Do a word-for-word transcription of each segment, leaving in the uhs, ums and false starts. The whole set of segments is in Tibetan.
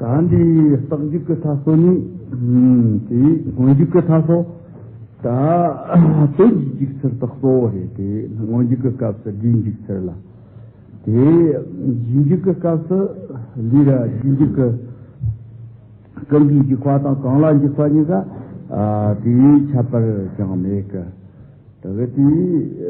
ད་འདི་རྟགས་འཇུག་གི་མཐའ་སོ་ནི། ཨུམ། དེ་སྔོན་འཇུག་གི་མཐའ་སོ། ད་དོན་གྱི་འཇུག་ཚུལ་དག་གཙོ་བོ་རེད། དེ་སྔོན་འཇུག་གི་སྐབས་སུ་སྒྲའི་འཇུག་ཚུལ་ལ། དེ་རྗེས་འཇུག་གི་སྐབས་སུ་ལུས་ར་རྗེས་འཇུག་གི་གང་གིས་འཇུག་པ་དང་གང་ལ་འཇུག་པ་གཉིས་ཀ། ཨ། དེའི་ཁྱད་པར་ཅང་མེད་གི། ད་གི་དེའི་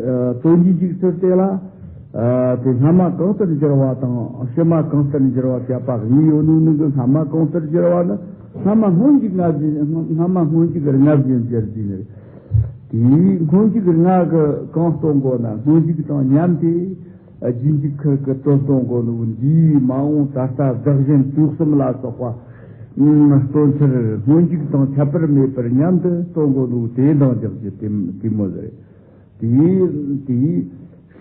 ཨ་དོན་གྱི་འཇུག་ཚུལ་དེ་ལ། ཨ། དེ་སྔ་མ་གང་ལྟར་འགྱུར་བ་དང་ཕྱི་མ་གང་ལྟར་འགྱུར་བ་བཤད་པ་གཉིས་ཡོད་ནོ་ནི་གི། སྔ་མ་གང་ལྟར་འགྱུར་བ་ནི་སྔ་མ་སྔོན་འཇུག་ལྔ་བཞིན། སྔ་མ་སྔོན་འཇུག་ལྔ་བཞིན་འགྱུར་ཟིན་ནི་རེད། དེའི་སྔོན་འཇུག་ལྔ་གི་གང་སྟོན་དགོས་ན། སྔོན་འཇུག་དང་མཉམ་སྟེ་རྗེས་འཇུག་ཁུར་གི་དོན་སྟོན་དགོས་ནོ། འདིའི་མ་འོངས་ད་ལྟ་བདག་གཞན་དུས་གསུམ་ལ་སོགས་པ་སྟོན་ཚུལ་སྔོན་འཇུག་དང་ཁྱད་པར་མེད་པར་མཉམ་དུ་སྟོན་དགོས་ནོ། དེ་འདང་རྒྱག་རྒྱུ་དེ་དེ་མོ་རེད། དེའི་དེའི་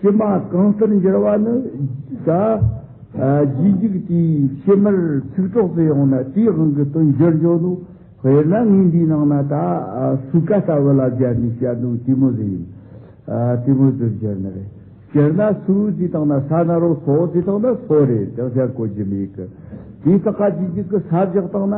ཕྱི་མ་གང་ལྟར་འགྱུར་བ་ནི། ད་ཨ་རྗེས་འཇུག་དེའི་ཕྱི་མར་ཚིག་གྲོགས་སུ་ཡོང་ན་དེའི་དབང་གིས་དོན་འགྱུར་འགྱོ་ནོ། དཔེར་ན་ངས་འདིའི་ནང་ན་ད་ཨ་སུ་ག་ལྟ་བུ་ལ་སྦྱར་ནས་བཤད་ནོ་དེ་མོ་ཟིག་ཡིན། ཨ། དེ་མོ་ཟིག་སྦྱར་ནི་རེད། སྤྱིར་ན་སུ་ཟེར་བཏང་ན་ས་ན་རོ། སོ་ཟེར་བཏང་ན་སོ་རེད། དེ་བཤད་གོ་རྒྱུ་མེད་གི། དེའི་རྟགས་ཀ་རྗེས་འཇུག་གི་ས་བཞག་བཏང་ན།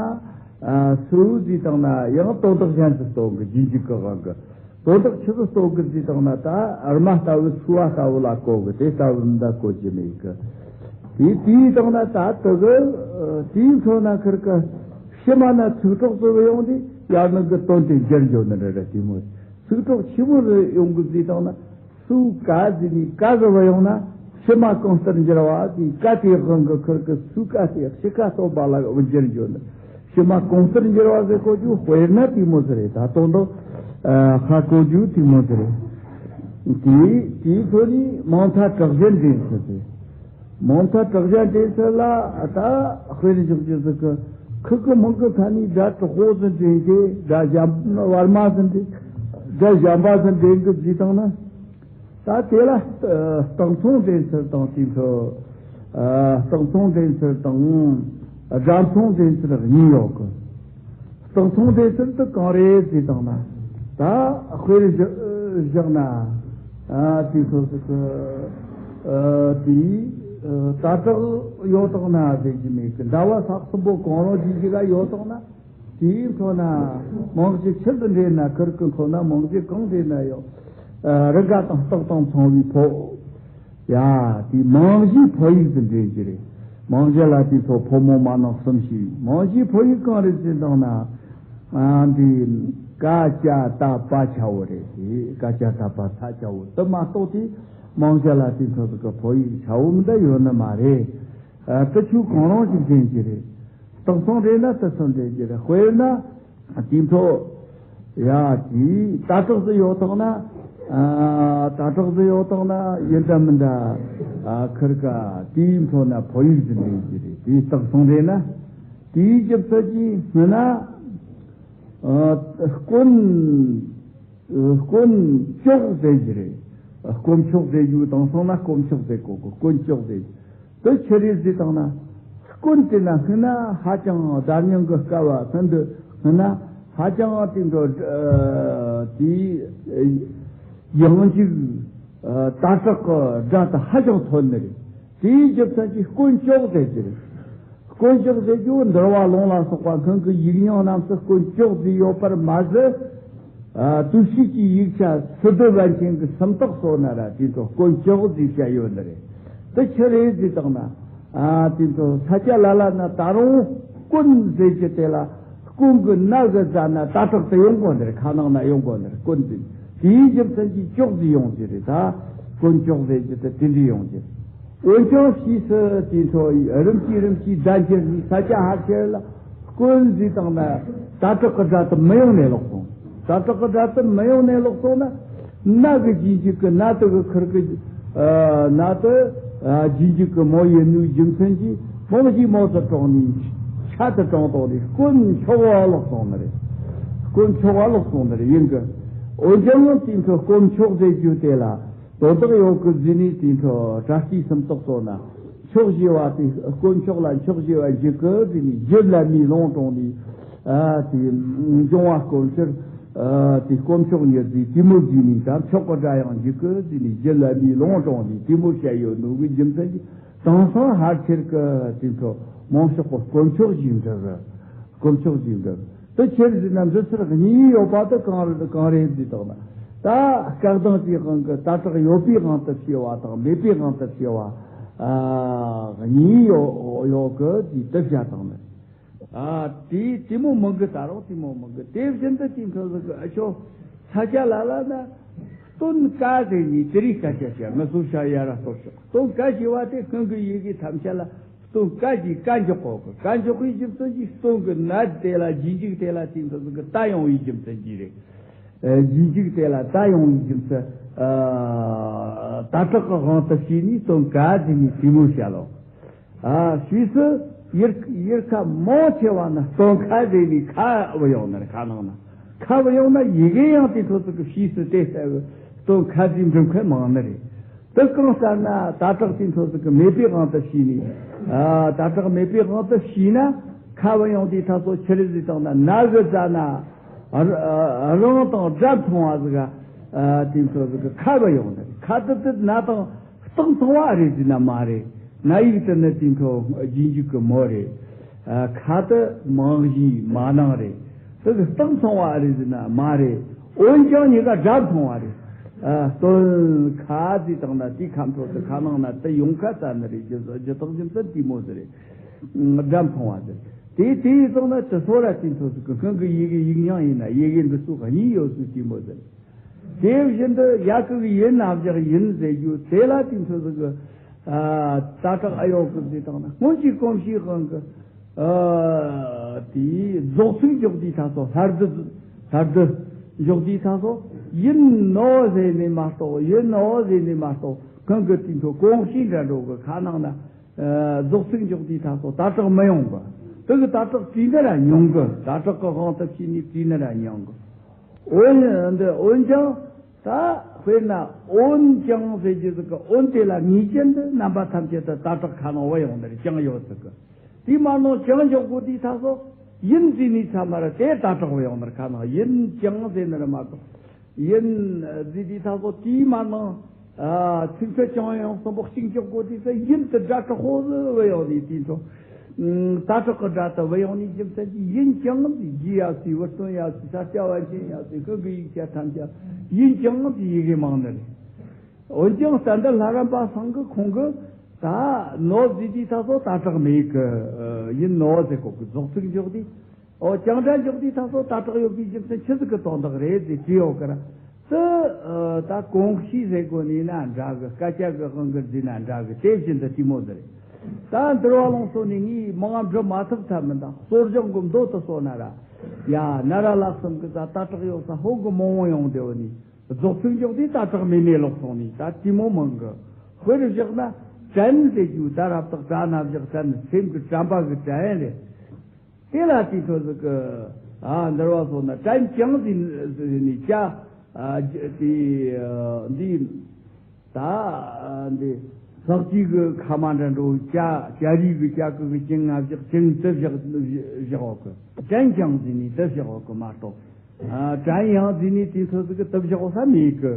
ཨ། སུ་ཟེར་བཏང་ན་ཡང་དོན་དག་གཞན་དུ་སྟོན་གི། རྗེས་འཇུག་གི་དབང་གིས། དོན་དག་ཆི་ཟིག་སྟོན་གི་ཟེར་བཏང་ན། ད་རྨ་ལྟ་བུ་སུ་བ་ལྟ་བུ་ལ་གོ་གི། དེ་ལྟ་བུ་འདྲ་གོ་རྒྱུ་མེད་གི། དེ་དེའི་སྟེང་ན་ད་དེ་གི་དེའི་འཕྲོ་ན་ཁུར་གི་ཕྱི་མ་ན་ཚིག་གྲོགས་སུ་ཡོང་དུས་ཡར་ནང་གི་དོན་དེ་འགྱུར་འགྱོ་ནི་རེད། དེ་མོ་ཚིག་གྲོགས་ཆི་མོ་ཟིག་ཡོང་གི་ཟེར་བཏང་ན། སུ་ག་ཟེར་ནས་ག་ཟེར་བ་ཡོང་ན། ཕྱི་མ་གང་ལྟར་འགྱུར་བ་ཟེར། ག་དེའི་དབང་གིས་ཁུར་གི་སུ་ག་དེ་ཕྱི་ཁ་སྟོན་པ་ལ་འགྱུར་འགྱོ་ནི། ཕྱི་མ་གང་ལྟར་འགྱུར་བ་ཟེར་གོ་རྒྱུ་དཔེར་ན་དེ་མོ་ཟིག་རེད། ད་དོན་དག་ཨ་ཧ་གོ་རྒྱུ་དེ་མོ་ཟིག་རེད། དེའི་དེའི་འཕྲོ་ནས་མིང་མཐའ་དྲག་གཞན་འདྲེན་ཚུལ་ཟེར། མིང་མཐའ་དྲག་གཞན་འདྲེན་ཚུལ་ལ་ད་དཔེར་འཇོག་རྒྱུ་ཟིག་གི། ཁུ་གི་མིང་གི་ཁ་ནས་སྒྲ་དྲག་པོ་ཟིག་འདྲེན་གི། སྒྲ་གཞན་བར་མ་ཟིག་འདྲེན། སྒྲ་གཞན་པ་ཟིག་འདྲེན་གི་ཟེར་བཏང་ན། ད་དེ་ལ་ཨ་རྟགས་མཚུངས་འདྲེན་ཚུལ་དང་། དེའི་འཕྲོ་ཨ་རྟགས་མཚུངས་འདྲེན་ཚུལ་དང་སྒྲ་མཚུངས་འདྲེན་ཚུལ་གཉིས་ཡོད་གི། རྟགས་མཚུངས་འདྲེན་ཚུལ་དེ་གང་རེད་ཟེར་བཏང་ན། ད་དཔེར་བཞག་བཞག་ན། ཨ་དེའི་འཕྲོ་ཟེར་གི། ཨ་དེའི་ཨ་ད་དྲག་ཡོད་བཏང་ན་ཟེར་རྒྱུ་མེད་གི། འདྲ་བ་ཕྲ་མོ་གང་རུང་ཞིག་ཅིག་ག་ཡོད་བཏང་ན། དེའི་འཕྲོ་ན་མིང་གཞི་ཆི་ཟིག་འདྲེན་ན། ཁུར་གི་འཕྲོ་ན་མིང་གཞི་གང་འདྲེན་ན་ཡང་། ཨ་རིགས་པ་དང་རྟགས་དང་མཚུངས་པའི་ཕོ། ཡ། དེའི་མིང་གཞིའི་ཕོ་ཡིག་ཟིག་འདྲེན་རྒྱུ་རེད། མིང་གཞི་ལ་དེའི་འཕྲོ་ཕོ་མོ་མ་ནིང་གསུམ་ཞིག། མིང་གཞིའི་ཕོ་ཡིག་གང་རེད་ཟེར་བཏང་ན། ཨ་འདི་ཀ་ཅ་ཏ་པ་ཆ་བོ་རེད། དེ་ཀ་ཅ་ཏ་པ་ཚ་ཆ་བོ་དེ་མ་གཏོགས་དེ་མིང་གཞི་ལ་དེའི་འཕྲོ་ཟིག་གི་ཕོ་ཡིག་ཆ་བོ་མི་འདྲ་ཡོད་ནི་མ་རེད། ཨ་དེ་ཆོ་གང་རུང་ཞིག་འདྲེན་རྒྱུ་རེད། རྟགས་མཚུངས་འདྲེན་ན་དེ་ཚོ་འདྲེན་རྒྱུ་རེད། དཔེར་ན་དེའི་འཕྲོ་ཡ་དེའི་ད་དྲག་ཟིག་ཡོད་བཏང་ན། ཨ་ད་དྲག་ཟིག་ཡོད་བཏང་ན་ཡིན་འདྲ་མིན་འདྲ། ཨ་ཁུར་ག་དེའི་འཕྲོ་ན་ཕོ་ཡིག་ཟིག་འདྲེན་རྒྱུ་རེད། དེའི་རྟགས་མཚུངས་འདྲེན་ན། དེའི་རྒྱུ་མཚན་གྱིས་སྔོན་ན་ཨ་དཀོན། དཀོན་མཆོག་ཟེར་རྒྱུ་རེད། དཀོན་མཆོག་ཟེར་རྒྱུ་དེང་སང་ན་དཀོན་མཆོག་ཟེར་གོ་གི། དཀོན་མཆོག་ཟེར་རྒྱུ་དེ་ཆི་རེད་ཟེར་བཏང་ན། དཀོན་དེ་ན་སྔོན་ན་ཧ་ཅང་བརྡ་རྙིང་གི་སྐབས་བ་སྔོན་དུ་སྔོན་ན་ཧ་ཅང་དེ་འགྲོ་ཨ་དེའི་ཡང་འཇིག་ཨ་ད་དྲག་གི་སྒྲ་དེ་ཧ་ཅང་ཐོན་ནི་རེད། དེའི་རྒྱུ་མཚན་གྱིས་དཀོན་མཆོག་ཟེར་རྒྱུ་རེད། དཀོན་མཆོག་ཟེར་རྒྱུ་འདུལ་བ་ལུང་ལ་སོགས་པ་སྔོན་གྱི་ཡིག་རྙིང་རྣམས་སུ་དཀོན་མཆོག་ཟེར་ཡོད་པར་མ་ཟད། ཨ་དུས་ཕྱིས་ཀྱི་ཡིག་ཆ་སི་ཏུ་པཎ་ཆེན་གྱི་སུམ་རྟགས་སོགས་ན་ར་དེ་ཚོ་དཀོན་མཆོག་ཟེར་བཤད་ཡོད་ནི་རེད། དེ་ཆི་རེད་ཟེར་བཏང་ན། ཨ་དེ་ཚོ་ས་སྐྱ་ལ་ལ་ན་ད་རུང་དཀོན་ཟེར་རྒྱུ་དེ་ལ་དཀོན་གྱི་ན་གི་ཟ་ན་ད་དྲག་ཏུ་ཡོང་དགོས་ནི་རེད། ཁ་ནང་ན་ཡོང་དགོས་ནི་རེད། དཀོན་ཟེར། དེའི་རྒྱུ་མཚན་གྱིས་མཆོག་ཟེར་ཡོང་རྒྱུ་རེད། ད་དཀོན་མཆོག་ཟེར་རྒྱུ་དེ་དེ་འདྲ་ཡོང་རྒྱུ་རེད། འོན་ཀྱང་ཕྱིས་སུ་དེའི་འཕྲོ་རིམ་གྱིས་རིམ་གྱིས་བརྡ་འགྱུར་ནས་ས་སྐྱ་ཧ་ཆེར་ལ་དཀོན་ཟེར་བཏང་ན་ད་དྲག་གི་སྒྲ་དེ་མི་ཡོང་ནས་ལོག་སོང་། ད་དྲག་གི་སྒྲ་དེ་མི་ཡོང་ནས་ལོག་སོང་ན། ན་གི་རྗེས་འཇུག་གི་ན་དེ་གི་ཁུར་གི་ཨ་ན་དེ་ཨ་རྗེས་འཇུག་གི་མོ་ཡིན་ནོའི་རྒྱུ་མཚན་གྱིས་མོ་གཞི་མོ་དེ་གྲོངས་ནས་ཆ་དེ་གྲོངས་ཐོག་ནས་དཀོན་མཆོག་བ་ལོག་སོང་ནི་རེད། དཀོན་མཆོག་བ་ལོག་སོང་ནི་རེད། ཡིན་གི། འོན་ཀྱང་དེའི་འཕྲོ་དཀོན་མཆོག་ཟེར་རྒྱུ་དེ་ལ། དོན་དག་ཡོད་གི་ཟེར་ནས་དེའི་འཕྲོ་སྒྲ་སྐྱེས་སུམ་རྟགས་སོགས་ན། མཆོག་ཞེས་པ་དེ་དཀོན་མཆོག་ལ་མཆོག་ཞེས་པ་འཇུག་གི་ཟེར་ནས་རྒྱུད་བླ་མའི་ལུང་དྲངས་ནས། ཨ་དེ་འབྱུང་བ་དཀོན་ཕྱིར། ཨ་དེ་དཀོན་མཆོག་ཉིད་ཟེར་དེ་མོ་བརྗོད་ནས། ད་མཆོག་གི་སྒྲ་ཡང་འཇུག་གི་ཟེར་ནས་རྒྱུད་བླ་མའི་ལུང་དྲངས་ནས་དེ་མོ་བཤད་ཡོད་ནོ་གི་རྒྱུ་མཚན་གྱིས་དེང་སང་ཧ་ཆེར་གི་དེའི་འཕྲོ་ མང་ཤོས་པོ་དཀོན་མཆོག་གཞུང་འདྲ་རེད། དཀོན་མཆོག་གཞུང་འདྲ་རེད། དེ་ཆི་རེད་ཟེར་ན་འདི་ཚོར་གཉིས་ཡོད་པ་དེ་གང་རེད་གང་རེད་ཟེར་དང་ན། ད་སྐལ་ལྡན་གྱི་དབང་གིས་ད་དྲག་ཡོད་པའི་དབང་དུ་བྱས་པ་དང་མེད་པའི་དབང་དུ་བྱས་པ། ཨ། གཉིས་ཡོད་ཡོད་གི་དེ་དེ་བྱ་དང་ནི། ཨ། དེ་དེ་མོ་མང་གི་ད་རུང་དེ་མོ་མང་གི། དེ་བཞིན་དུ་དེ་འཕྲོ་ཟིག་གི་ཨ་ཆོ་ས་ཆ་ལ་ལ་ན་སྟོན་ཀ་ཟེར་ནི་དེ་རིགས་སྐད་ཆ་བཤད། ངུ་སོ་ཤ་ཡ་ར་གཏོར་ཤོག་སྟོན་ཀ་ཞེས་པ་དེ་སྔོན་གི་ཡི་གེ་ཐམས་ཅད་ལ་སྟོན་ཀ་གྱིས་ཀ་འཇོག་གོ་གི། ཀ་འཇོག་པའི་རྒྱུ་མཚན་གྱིས་སྟོན་གི་ན་དེ་ལ་རྗེས་འཇུག་དེ་ལ་དེ་འཕྲོ་ཟིག་གི་ད་ཡོང་བའི་རྒྱུ་མཚན་གྱིས་རེད། ཨ། རྗེས་འཇུག་དེ་ལ་ད་ཡོང་བའི་རྒྱུ་མཚན། ཨ། ད་དྲག་གི་དབང་དུ་བྱས་ནས་སྟོན་ཀ་ཟེར་ནས་དེ་མོ་བཤད་ལོ། ཨ། ཕྱིས་སུ་ཡུལ་ཡུལ་ཁ་མང་ཆེ་བ་ན་སྟོན་ཁ་ཟེར་ནས་ཁ་བུད་ཡོང་ནི་རེད། ཁ་ནང་ན་ཁ་བུད་ཡོང་ན་ཡི་གེ་ཡང་དེ་འཕྲོ་ཟིག་གི་ཕྱིས་སུ་དེ་ལྟ་བུ་སྟོན་ཁ་ཟེར་འགྲུབ་མཁན་མང་ནི་རེད། དེ་གང་ལྟར་ན་ད་དྲག་དེ་འཕྲོ་ཟིག་གི་མེད་པའི་དབང་དུ་བྱས་ནས། ཨ། ད་དྲག་མེད་པའི་དབང་དུ་བྱས་ན་ཁ་བུད་ཡོང་དུས་ད་སོ་ཆི་རེད་ཟེར་དང་ན། ན་གི་ཛ་ན་ར་རང་དང་སྒྲ་མཚུངས་པ་ཟིག་ག་ཨ། དེ་འཕྲོ་ཟིག་གི་ཁ་བུད་ཡོང་ནི་རེད། ཁ་དེ་དེ་ན་དང་རྟགས་མཚུངས་པ་རེད་ཟེར་ན་མ་རེད། ན་ཡིག་དེ་ནི་དེ་འཕྲོ་རྗེས་འཇུག་གི་མོ་རེད། ཨ། ཁ་དེ་མང་གཞིའི་མ་ནིང་རེད། དེ་གི་རྟགས་མཚུངས་པ་རེད་ཟེར་ན་མ་རེད། འོན་ཀྱང་གཉིས་ཀ་སྒྲ་མཚུངས་པ་རེད། ཨ། སྟོན་ཁ་ཟེར་དང་ན་དེ་ཁ་འཕྲོ་དེ་ཁ་ནང་ན་དེ་ཡོང་ཁ་ས་ནི་རེད། རྒྱུ་རྒྱུ་དག་རྒྱུ་མཚན་དེ་མོ་ཟིག་རེད། སྒྲ་མཚུངས་པ་ཟིག་དེ་དེ་ཡིན་སོང་ན་དེ་ཚོ་ར་དེ་འཕྲོ་ཟིག་གི་སྔོན་གི་ཡི་གེ་ཡིག་རྙིང་ཡིན་ན་ཡི་གེ་འདི་ཚོ་གཉིས་ཡོད་ཚུལ་དེ་མོ་ཟིག་དེ་བཞིན་དུ་ཡ་གི་གི་ཡིན་ན་བཞག་ཡིན་ཟེར་རྒྱུ་དེ་ལ་དེ་འཕྲོ་ཟིག་གི། ཨ། ད་དྲག་ཨ་ཡོད་གི་ཟེར་དང་ན་སྔོན་གྱི་གོམས་གཤིས་དབང་གི། ཨ། དེའི་རྫོགས་ཚིག་འཇོག་དུས་ད་སོ་ལྷ་རྡུལ། ལྷ་རྡུལ་འཇོག་དུས་ད་སོ་ཡིན་ནོ་ཟེར་ནས་མ་གཏོགས། ཡིན་ནོ་ཟེར་ནས་མ་གཏོགས་གང་གི་དེ་འཕྲོ་གོམས་གཤིས་འདྲ་འགྲོ་གི་ཁ་ནང་ན། ཨ། རྫོགས་ཚིག་འཇོག་དུས་ད་སོ་ད་དྲག་མི་ཡོང་གི། དེ་གི་ད་དྲག་བྲིས་ན་ར་ཉུང་གི། ད་དྲག་གི་དབང་དུ་བྱས་ནས་བྲིས་ན་ར་ཉུང་གི། འོན་འདི་འོན་ཀྱང་། ད་དཔེར་ན་འོན་ཀྱང་ཟེར་རྒྱུ་ཟིག་གི་འོན་དེ་ལ་ངེས་ཅན་དུ་རྣམ་པ་ཐམས་ཅད་དུ་ད་དྲག་ཁ་ནང་བུད་ཡོང་ནི་རེད། ཀྱང་ཡོད་ཟིག་གི། དེ་མ་ནོ་ཀྱང་འཇོག་དགོས་དུས་ད་སོ་ཡིན་ཟེར་ནས་ཚང་མ་ར་དེ་ད་དྲག་བུད་ཡོང་ནི་རེད། ཁ་ནང་ཡིན་ཀྱང་ཟེར་ནི་རེད་མ་གཏོགས། ཡིན་ཟེར་དུས་ད་སོ་དེ་མ་ནོ། ཨ། ཚིག་ཚད་ཀྱང་ཡང་གསུམ་པོ་གཅིག་འཇོག་དགོས་དུས་སུ་ཡིན་དུ་སྒྲ་དྲག་པོ་ཟིག་བུད་ཡོང་ནི་དེ་ཚོ། ད་དྲག་གི་སྒྲ་དུ་བུད་ཡོང་ནི་རྒྱུ་མཚན་གྱིས་ཡིན་ཀྱང་ཟེར། རྗེ་ཡབ་སྲས་བུ་སྟོན་ཡབ་སྲས་ས་སྐྱ་པཎ་ཆེན་ཡབ་སྲས་ཁོང་གི་ཡིག་ཆ་ཐམས་ཅད་ཡིན་ཀྱང་ཟེར་ཡི་གེ་མང་ནི་རེད། འོན་ཀྱང་བསྟན་དར་ལྷ་རམས་པ་ཚང་གི་ཁོང་གི་ད་ནོ་ཟེར་དུས་ད་སོ་ད་དྲག་མེད་གི། ཡིན་ནོ་ཟེར་གོ་གི། རྫོགས་ཚིག་འཇོག་དུས། ཨོ། ཀྱང་སྒྲ་འཇོག་དུས་ད་སོ་ད་དྲག་ཡོད་པའི་རྒྱུ་མཚན་ཆི་ཟིག་གི་དོན་དག་རེད་ཟེར་དྲིས་ཡོད་ཀི་ར། དེ་ད་གོང་གཤིས་ཟེར་གོ་ནི་ན་འདྲ་གི། སྐད་ཆ་གི་དབང་གིས་བརྩིས་ན་འདྲ་གི། དེ་བཞིན་དུ་དེ་མོ་ཟིག་རེད། ད་འདུལ་བ་ལུང་སོགས་ནས་ངས་མང་ང་འབྲི་མ་ཐུབ་ཐབས་མི་འདུག་གསོ་སྦྱོང་གི་མདོ་དེ་སོགས་ན་ར། ཡ། ན་ར་ལ་གསུམ་གི་ད་ད་དྲག་ཡོད་ས་ཧོ་གི་མང་བོ་ཡོང་བསྡད་ཡོད་ནི། རྫོགས་ཚིག་འཇོག་དུས་ད་དྲག་མེད་ནས་ལོག་སོང་ནི་ད་དེ་མོ་མང་གི། དཔེར་བཞག་ན་དྲན་ཟེར་རྒྱུ་ད་རབ་བཏགས་དྲ་ན་བཞག་དྲན། སེམས་ཀྱི་དྲན་པ་གི་དྲན་རེད། དེ་ལ་དེའི་འཕྲོ་ཟིག་གི། ཨ། འདུལ་བ་སོགས་ན་དྲན་ཀྱང་ཟེར་ནས་ཀྱ། ཨ། དེ། ཨ། འདི། ད། ཨ། འདི། ལྷག་བཅས་ཀྱི་ཁ་མ་འདྲ་འགྲོ་ཀྱ། ཀྱ་རིགས་ཀྱི་ཀྱ་གི་གི་ཅིང་ང་བཞག་ཅིང་དུ་བཞག་བཞག་འོག་གི། དྲན་ཀྱང་ཟེར་ནས་དུ་བཞག་འོག་གི་མ་གཏོགས། ཨ། དྲན་ཡང་ཟེར་ནས་དེའི་འཕྲོ་ཟིག་གི་དུ་བཞག་འོག་ས་མེད་གི།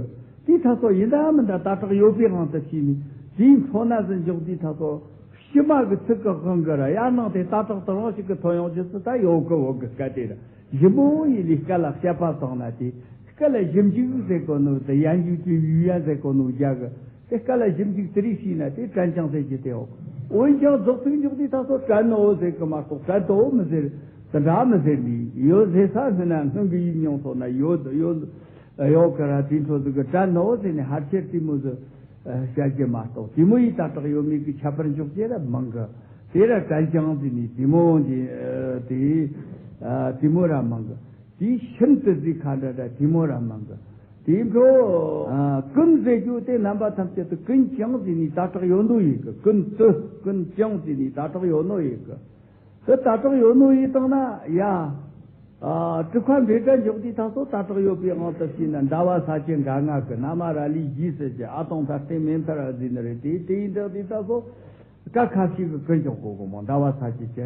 དེ་ད་སོ་ཡིན་ད་མིན་ད་ད་དྲག་ཡོད་པའི་དབང་དུ་བྱས་ནས་དེའི་འཕྲོ་ན་ཟིག་འཇོག་དུས་ད་སོ། ཕྱི་མ་གི་ཚིག་གི་དབང་གིས་ར་ཡར་ནང་དེ་ད་དྲག་དེ་རང་ཞིག་གི་ཐོན་ཡོང་རྒྱུ་སུ་ད་ཡོད་གི། འོག་གི་སྐད་དེ་ར་ཞིབ་མོ་ཡིན་ལས་སྐད་ལ་དཔྱད་པ་བཏང་ན་དེ། སྐད་ལ་ཞིབ་འཇུག་ཟེར་གོ་ནོ་དེ། ཡན་འཇུག་དེ་ཡུལ་ཡན་ཟེར་གོ་ནོ་རྒྱ་གི། དེ་སྐད་ལ་ཞིབ་འཇུག་དེ་རིགས་བྱས་ན་དེ་དྲན་ཀྱང་ཟེར་གྱི་དེ་འོག་འོན་ཀྱང་རྫོགས་ཚིག་འཇོག་དུས་ད་སོ་དྲན་ནོ་ཟེར་གི་མ་གཏོགས་དྲན་ཏོ་མི་ཟེར། དེ་འདྲ་མི་ཟེར་ནི་ཡོད་ཟེར་ས་སྨོས་ན་སྔོན་གི་ཡིག་རྙིང་སོགས་ན་ཡོད་ཡོད་ཡོད་གི་ར། དེའི་འཕྲོ་ཟིག་གི་དྲན་ནོ་ཟེར་ནས་ཕལ་ཆེར་དེ་མོ་ཟིག་བཤད་རྒྱུ་མ་གཏོགས། དེ་མོ་ཡི་ད་དྲག་ཡོད་མེད་ཀྱི་ཁྱད་པར་འཇོག་རྒྱུ་ར་མང་གི། དེ་ར་དྲན་ཀྱང་ཟེར་ནས་དེ་མོ་འདི་དེ་དེ་མོ་ར་མང་གི། དེ་ཤིན་ཏུ་ཟེར་ཁ་འདྲ་འདྲ་དེ་མོ་ར་མང་གི། དེའི་འཕྲོ་ཀུན་ཟེར་རྒྱུ་དེ་རྣམ་པ་ཐམས་ཅད་དུ་ཀུན་ཀྱང་ཟེར་ནས་ད་དྲག་ཡོད་ནོ་ཡིན་གི། ཀུན་ཏུ་ཀུན་ཀྱང་ཟེར་ནས་ད་དྲག་ཡོད་ནོ་ཡིན་གི། དེ་ད་དྲག་ཡོད་ནོ་ཡིན་དང་ན་ཡ། ཨ། གྲུབ་མཐའ་འབྲེལ་སྒྲ་འཇོག་དུས་ད་སོ་ད་དྲག་ཡོད་པའི་དབང་དུ་བྱས་ན། ཟླ་བ་ས་བཅུ་འགའ་ལྔ་གི། ན་མ་ར་ལས་རྗེས་སུ་བྱ། ཨ་དང་མཐར་བརྟེན་མེ་མཐར་ཟེར་ནི་རེད། དེ་དེ་ཡིན་དྲག་དུས་ད་སོ་ཀ་ཁ་ཤས་ཀྱིས་ཀུན་འཇོག་དགོས་གི་མོ། ཟླ་བ་ས་བཅུ་བཅུ་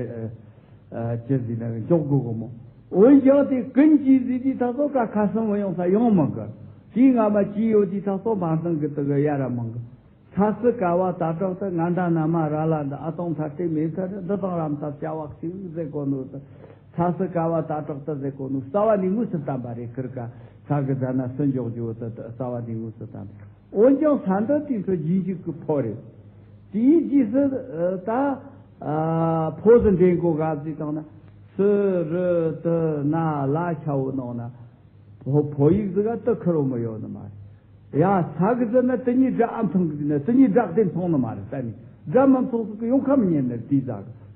ཨ་བཅུ་ཟེར་ནི་འཇོག་དགོས་གི་མོ། འོན་ཀྱང་དེ་ཀུན་གྱིས་ཟེར་དུས་ད་སོ་ཀ་ཁ་གསུམ་བུད་ཡོང་ས་ཡོང་མི་དགོས། དེའི་སྔ་མ་གྱིས་ཡོད་དུས་ད་སོ་མ་གཏོགས་གི་དེ་གི་ཡ་ར་མང་གི། ཚ་སི་ཀ་བ་ད་དྲག་ཏུ་ང་འདྲ་ན་མ་ར་ལ་འདི་ཨ་སྟོང་ཐ་ཏེ་མེ་ཐ་འདི་དང་རམ་ཐ་བྱ་བ་གཅིག་ཟེར་གོ་ནོ་ད། ཚ་སི་ཀ་བ་ད་དྲག་ཏུ་ཟེར་གོ་ནོ་རྩ་བ་ནས་དངོས་སུ་བསྟན་པ་རེད། ཁིར་ཀ་ས་གི་ཟ་ན་སུ་འཇོག་རྒྱུ་དེ་རྩ་བ་ནས་དངོས་སུ་བསྟན་པ། འོན་ཀྱང་ས་འདི་དེ་ཚོ་རྗེས་འཇུག་གི་ཕོ་རེད། དེའི་རྗེས་སུ་ད་ཕོ་ཟི་འདྲེན་གོ་ག་ཟིག་དང་ན་སི་རི་ཏི་ན་ལ་ཆ་བོ་ནང་ན་ཕོ་ཕོ་ཡིག་ཟིག་ག་ཏི་ཁིར་བོ་མི་ཡོད་ནི་མ་རེད། ཡ་ས་གི་ཟེར་ན་དེ་གཉིས་སྒྲ་ཨ་མཚུངས་གི་ཟེར་ན་དེ་གཉིས་སྒྲ་དེ་མཚུངས་ནི་མ་རེད། ས་ནི་སྒྲ་མི་མཚུངས་སུ་གི་ཡོང་ཁ་མི་ཉན་ནི་རེད། དེའི་ས་གི་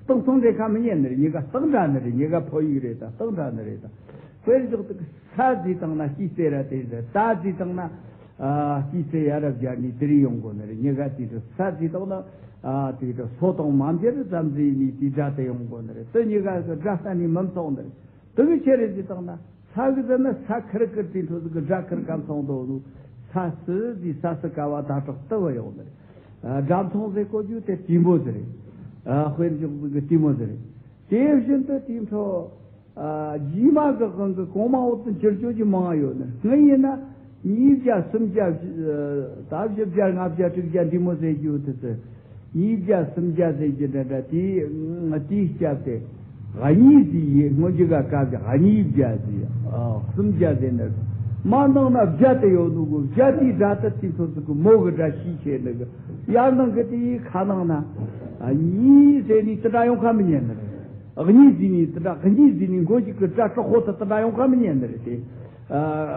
སྟག་མཚུངས་འདྲེ་ཁ་མི་ཉན་ནི་རེད། གཉིས་ཀ་སྟག་འདྲ་ནི་རེད། གཉིས་ཀ་ཕོ་ཡིག་རེད། ད་སྟག་འདྲ་ནི་རེད། ད་དཔེར་འཇོག་ཏུ་གི་ས་ཟེར་བཏང་ན་སྐྱིད་སེ་ར་དེ་རེད། ད་ཟེར་བཏང་ན་ཨ་སྐྱིད་སེ་ཡ་རབས་རྒྱ་ནི་དེ་རིགས་ཡོང་དགོ་ནི་རེད། གཉིས་ཀ་དེ་རེད། ས་ཟེར་བཏང་ན་ཨ་དེ་རེད། སོ་དང་མ་འབྱར་ཙམ་ཟེར་ནི་དེ་སྒྲ་དེ་ཡོང་དགོ་ནི་རེད། དེ་གཉིས་ཀ་གི་སྒྲ་ས་ནི་མི་མཚུངས་ནི་རེད། དེ་གི་ཆེ་རེད་ཟེར་བཏང་ན། ས་གི་ཟེར་ན་ས་ཁིར་ཁིར་དེ་འཕྲོ་ཟིག་གི་སྒྲ་ཁིར་ཀ་མཚུངས་དོ་ནུ། ས་སི་ཟི་ས་སི་ཀ་བ་ད་དྲག་ཏུ་བ་ཡོང་ནི་རེད། སྒྲ་མཚུངས་ཟེར་གོ་རྒྱུ་དེ་དེ་མོ་ཟིག་རེད། དཔེར་འཇོག་ཟིག་གི་དེ་མོ་ཟིག་རེད། དེ་བཞིན་དུ་དེ་འཕྲོ་རྗེས་མ་གི་དབང་གི་གོང་མ་འོག་ཏུ་འགྱུར་བཅོས་ཀྱི་མང་ཡོད་ནི། སྔོན་ཡིན་ན་ཉིས་བརྒྱ་སུམ་བརྒྱ་ད་བཞི་བརྒྱ་ལྔ་བརྒྱ་དྲུག་བརྒྱ་འདི་མོ་ཟེར་རྒྱུ་དེ་ཚོ། ཉིས་བརྒྱ་སུམ་བརྒྱ་ཟེར་གྱི་འདྲ་འདྲ་དེའི་དེའི་སྐྱབས་ཏེ། གཉིས་ཟེར་ཡི་སྔོན་གྱི་ག་སྐབས་ཀྱི་གཉིས་བརྒྱ་ཟེར་ཡ། སུམ་བརྒྱ་ཟེར་ནི། མ་འདང་ན་བརྒྱ་དེ་ཡོད་ནུ་གོ། བརྒྱ་དེའི་སྒྲ་དེ་དེ་ཚོ་ཚིག་གི་མོ་གི་སྒྲ་ཤས་ཆེ་ནི་གི། ཡར་འདང་གི་དེའི་ཁ་ནང་ན་གཉིས་ཟེར་ནི་དེ་འདྲ་ཡོང་ཁ་མི་ཉན་ནི་རེད། གཉིས་ཟེར་ནི་དེ་འདྲ་གཉིས་ཟེར་ནི་མགོ་གཅིག་གི་སྒྲ་དྲག་ཧོ་དེ་དེ་འདྲ་ཡོང་ཁ་མི་ཉན་ནི་རེད་དེ།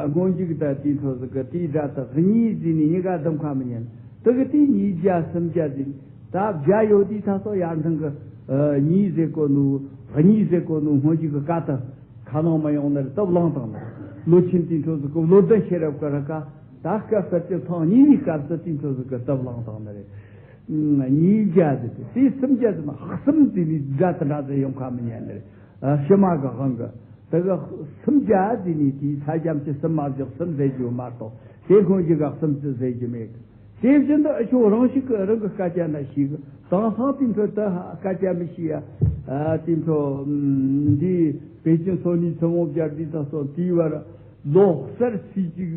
སྔོན་གཅིག་ད་དེ་ཚོ་ཚིག་གི་དེའི་སྒྲ་དེ་གཉིས་ཟེར་ནི་གཉིས་ཀ་འདང་ཁ་མི་ཉན། དེ་གི་དེ་ཉིས་བརྒྱ་སུམ་བརྒྱ་ཟིན། ད་བརྒྱ་ཡོད་དུས་ད་སོ་ཡར་འདང་གི་གཉིས་ཟེར་གོ་ནུ། གཉིས་ཟེར་གོ་ནུ་སྔོན་གྱི་གི་ཀ་ད་ཁ་ནང་མ་ཡོང་ནར་སྟབས་ལངས་དང་ནི། ལོ་ཆེན་དེ་འཕྲོ་ཟིག་གི་བློ་ལྡན་ཤེས་རབ་ཀི་ར་ཀ་ད་སྐབས་སྐབས་ཀྱི་ཐེངས་གཉིས་པའི་སྐབས་སུ་དེ་འཕྲོ་ཟིག་གི་སྟབས་ལངས་དང་ནི་རེད། ཉིས་བརྒྱ་ཟིག་དེ་སུམ་བརྒྱ་ཟིག་ན་གསུམ་ཟིག་ནི་སྒྲ་དེ་འདྲ་ཟིག་ཡོང་ཁ་མི་ཉན་ནི་རེད། ཕྱི་མ་གི་དབང་གི། དེ་གི་སུམ་བརྒྱ་ཟེར་ནས་དེའི་ས་རྒྱམ་གྱི་སུམ་མ་བཞག་སུམ་ཟེར་རྒྱུ་མ་གཏོགས་དེ་སྔོན་གྱི་ག་སུམ་ཅུ་ཟེར་རྒྱུ་མེད། དེ་བཞིན་དུ་ཨ་ཆོ་རང་ཞིག་གི་རང་གི་སྐད་ཆ་ན་ཞིག་དེང་སང་དེ་འཕྲོ་དུ་སྐད་ཆ་མི་ཤེས་ཡ། དེ་འཕྲོ་འདི་པེ་ཅིན་སོ་ནི་ཚོ་མོ་བརྒྱ་འདི་དང་སོ་དེའི་བར་ལོ་གསར་ཚེས་གཅིག་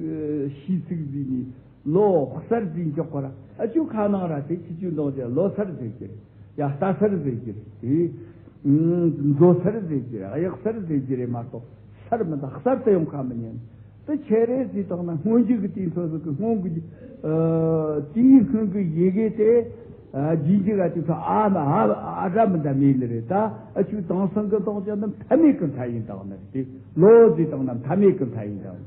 ཤིས་ཚིག་ཟེར་ནས། ལོ་གསར་ཟིན་འཇོག་པར་ཨ་ཆུ་ཁ་ནང་ར་དེ་ཁྱི་ཆུ་འདོང་རྒྱ་ལོ་གསར་ཟེར་གྱི་རེད། ཡ་རྟ་གསར་ཟེར་གྱི་རེད་དེ། མཛོ་གསར་ཟེར་གྱི་རེད། གཡག་གསར་ཟེར་གྱི་རེད་མ་གཏོགས་གསར་མི་འདུག་གསར་དུ་ཡོང་ཁ་མི་ཉན། དེ་ཆེ་རེད་ཟེར་དང་ན་སྔོན་འཇུག་གི་དེའི་འཕྲོ་ཟིག་གི་སྔོན་གྱི་དེའི་སྔོན་གྱི་ཡི་གེ་དེ་རྗེས་འཇུག་ག་དེ་ཚོ་ཨ་མ་ཨ་ཨ་སྒྲ་མི་འདྲ་མེད་ནི་རེད། ད་ཨ་ཆུ་དེང་སང་གི་འདོང་རྒྱ་ནི་མཐའ་མེད་ཀྱི་མཐའ་ཡིན་དང་ནི་རེད། དེ་ལོ་ཟེར་དང་ན་མཐའ་མེད་ཀྱི་མཐའ་ཡིན་དང་།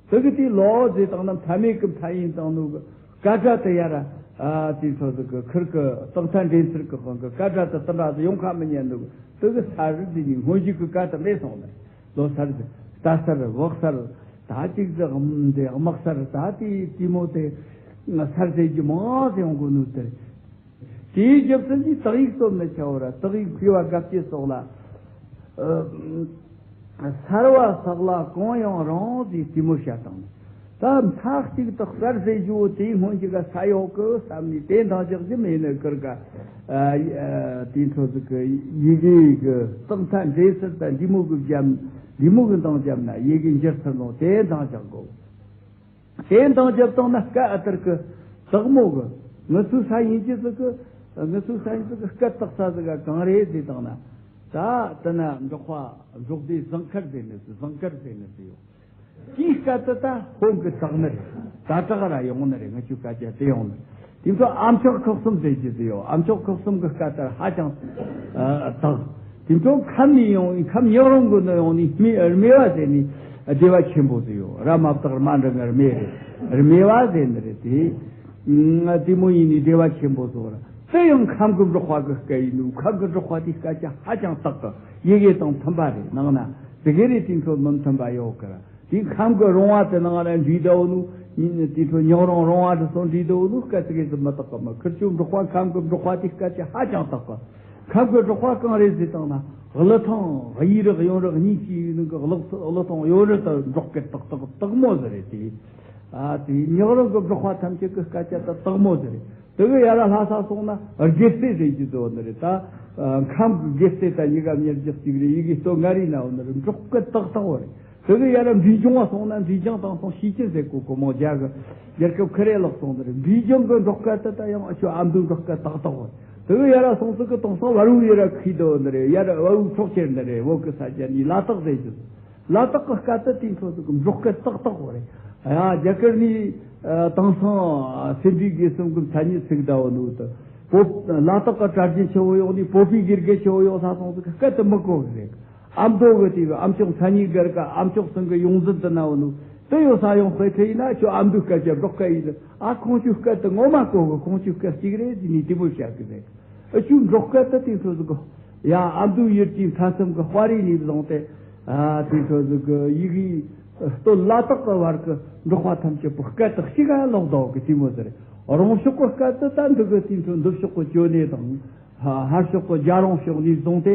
དེ་གི་དེ་ལོ་ཟེར་དང་ན་མཐའ་མེད་ཀྱི་མཐའ་ཡིན་དང་ནུ་གི་སྐད་སྒྲ་དེ་ཡར་ཨ་དེ་ཚོ་ཟིག་གི་ཁིར་གི་སྟག་ཐ་འདྲེན་ཚུལ་གི་དབང་གི་སྐད་སྒྲ་དེ་དེ་འདྲ་ཟིག་ཡོང་ཁ་མི་ཉན་ནུ་གི། དེ་གི་ས་རི་དེ་ནི་སྔོན་གཞུག་གི་སྐད་དེ་མེད་སོང་ནི། ལོ་གསར་ཟིག་རྟ་གསར་བོ་གསར་ད་ཅིག་ཟིག་དེ་དམག་གསར་ད་དེ་དེ་མོ་དེ་གསར་ཟེར་གྱི་མང་ཟིག་ཡོང་གི་ནུ་དེ། དེའི་རྒྱུ་མཚན་གྱིས་དག་ཡིག་སྟོན་ནི་ཆ་བོ་ར་དག་ཡིག་མཁས་པ་དགའ་བསྐྱེད་སོགས་ལ། ཨ་གསར་བ་བསགས་ལ་གང་ཡང་རུང་ཟེར་དེ་མོ་བཤད་དང་། ད་མཐའ་གཅིག་ཏུ་གསར་ཟེར་རྒྱུ་བོ་དེའི་སྔོན་གྱི་ག་ས་ཡོད་གི་བསམ་ནས་དེ་འདང་རྒྱག་རྒྱུ་མེད་ནི་ཁིར་ག། ཨ་ཨ་དེ་འཕྲོ་ཟིག་གི་ཡི་གེ་གི་སྟག་མཐའ་འདྲེན་ཚུལ་དང་འདི་མོ་གི་བརྒྱབ་འདི་མོ་གི་འདང་བརྒྱབ་ན་ཡི་གེ་འགྱུར་ཚུལ་ནོ་དེ་འདང་རྒྱག་དགོ། དེ་འདང་རྒྱབ་བཏང་ན་སྐད་ཨ་ཐར་གི་དག་མོ་གི་ངུ་ཚོའི་ས་ཡིན་གྱི་ཟིག་གི། ངུ་ཚོའི་ས་ཡིན་ཟིག་གི་སྐད་དག་ས་ཟིག་ག་གང་རེད་ཟེར་བཏང་ན། ད་དེ་ན་འབྲོག་པ་འབྲོག་སྡེ་ཟངས་དཀར་ཟེར་ནི་ཟིག་ཟངས་དཀར་ཟེར་ནི་ཟིག་ཡོད། དེའི་སྐད་དེ་ད་ཧོན་གི་དག་ནི་རེད། ད་དྲག་ར་ཡོང་ནི་རེད། ངུ་ཚོའི་སྐད་ཆ་དེ་ཡོང་ནི་རེད། དེ་ཚོ་ཨ་མཆོག་ཁག་གསུམ་ཟེར་གྱི་ཟིག་ཡོད། ཨ་མཆོག་ཁག་གསུམ་གི་སྐད་དེ་ཧ་ཅང་ཨ་དག་དེ་ཚོ་ཁམས་ནས་ཡོང་ནི་ཁམས་ཉག་རོང་གི་ནས་ཡོང་ནི་སྨེ་སྨེ་བ་ཟེར་ནི་སྡེ་བ་ཆེན་པོ་ཟིག་ཡོད། ར་མ་བཏགས་རྨ་འབྲི་ང་སྨེ་རེད། སྨེ་བ་ཟེར་ནི་རེད་དེ། ཨ་དེ་མོ་ཡིན་ནི་སྡེ་བ་ཆེན་པོ་ཟིག་ར་དེ་ཡང་ཁམས་གི་འབྲོག་པ་གི་སྐད་ཡིན་ནོ། ཁམས་གི་འབྲོག་པ་དེའི་སྐད་ཆ་ཧ་ཅང་དག་གི། ཡི་གེ་དང་མཐུན་པ་རེད། ནང་ན་དེ་ག་རེ་དེ་ཚོ་མི་མཐུན་པ་ཡོད་གི་ར། དེ་ཁམས་གི་རོང་བ་དེ་ནང་ལ་འདྲིས་ད་འོ་ནུ། དེ་ཚོ་ཉག་རོང་རོང་བ་དེ་ཚོ་འདྲིས་ད་འོ་ནུ་སྐད་ཆ་གི་ཟིག་མི་དག་གི། མི་ཁིར་ཆོ་འབྲོག་པ་ཁམས་གི་འབྲོག་པ་དེ་སྐད་ཆ་ཧ་ཅང་དག་གི། ཁམས་གི་འབྲོག་པ་གང་རེད་ཟེར་བཏང་ན་གླུ་ཐང་གཡས་རི་གཡོན་རི་གཉིས་ཀྱི་ནང་གི་གླུ་གླུ་ཐང་གཡོན་རི་དེ་འབྲོག་སྐད་དག་དག་དག་མོ་ཟིག་རེད་དེ། ཨ་དེ་ཉག་རོང་གི་འབྲོག་པ་ཐམས་ཅད་གི་སྐད་ཆ་དེ་དག་མོ་ཟིག་རེད། དེ་གི་ཡར་ལྷ་ས་སོང་ན་སྒེར་རྩེ་ཟེར་གྱི་འདུག་ནི་རེད། ད་ཁམས་གི་སྒེར་རྩེ་དང་གཉིས་ཀ་མྱུར་རྒྱག་གཅིག་རེད། ཡི་གེ་སྟོད་མངའ་རིས་ན་འོ་ནི་རེད། འབྲོག་སྐད་ཏག་ཏག་བོ་རེད། དེ་གི་ཡར་འབྲས་ལྗོངས་བ་སོང་ན། འབྲས་ལྗོངས་དེང་སང་ཞིས་ཅིན་ཟེར་གོ་གི་མོ། རྒྱ་གི་རྒྱལ་ཁབ་ཁེ་རེ་ལོག་སོང་། དེ་རེད། འབྲས་ལྗོངས་གི་འབྲོག་སྐད་དེ་ད་ཡང་ཨ་ཆོ་ཨ་མདོའི་འབྲོག་སྐད་ཏག་ཏག་རེད། དེ་གི་ཡར་སོང་ཟིག་གི་དེང་སང་བལ་བོ་ཡུལ་ར་ཁུག་འདུག་འདི་རེད། ཡར་བལ་བོའི་ཕྱོགས་ཁྱེར་འདི་རེད། བོད་གི་ས་ཆ་ནས་ལ་དྭགས་ཟེར་གི། ལ་དྭགས་གི་སྐད་དེ་དེ་འཕྲོ་ཟིག་གི་འབྲོག་སྐད་ཏག་ཏག་རེད། ཡ། རྒྱ་གར་ནས་ཨ་དེང་སང་སེ་འབྲས་དགེ་གསུམ་གི་མཚན་ཉིད་ཚིག་ད་བོ་ནུ་དེ། བོད་ལ་དྭགས་གི་གྲྭ་རྒྱུན་ཆེ་བོ་ཡོག་ནས་བོད་པའི་དགེ་རྒན་ཆེ་བོ་ཡོག་ས་སོང་ཟིག་གི་སྐད་དེ་མི་གོ་གི་རེད། ཨ་མདོ་གི་དེ་གི་ཨ་མཆོག་མཚན་ཉིད་སྒར་ག་ཨ་མཆོག་སེང་གེ་ཡོངས་འཛིན་དུ་ན་བོ་ནུ་དེ་ཡོད་ས་ཡོང་ཧྥེ་ཁྲེ་ཡིན་ན་ཁྱོད་ཨ་མདོའི་སྐད་ཆ་འབྲོག་སྐད་ཡིན། ཨ་ཁོང་ཚོའི་སྐད་དེ་ངོ་མ་གོ་གི། ཁོང་ཚོའི་སྐད་གཅིག་རེད་ཟེར་ནས་དེ་མོ་བཤད་གི་རེད། ཨ་ཆོའི་འབྲོག་སྐད་དེ་དེ་འཕྲོ་ཟིག་གི། ཡ། ཨ་མདོའི་ཡུལ་གྱི་མཐའ་མཚམས་གི་དཔའ་རིས་ནས་བཟུང་སྟེ། ཨ་དེ་འཕྲོ་ཟིག་གི་ཡི་གེ་སྟོད་ལ་དྭགས་གི་བར་གི་འབྲོག་པ་ཐམས་ཅད་པོ་སྐད་དེ་གཅིག་ག་ལོག་འདུག་གི་དེ་མོ་ཟེར། རོང་ཕྱོགས་གི་སྐད་དེ་ད་འདི་གི་དེ་འཕྲོ་འདི་ཕྱོགས་གི་ཅོ་ནེ་དང་། ཧ་ཧར་ཕྱོགས་གི་རྒྱལ་རོང་ཕྱོགས་ནས་བཟུང་སྟེ།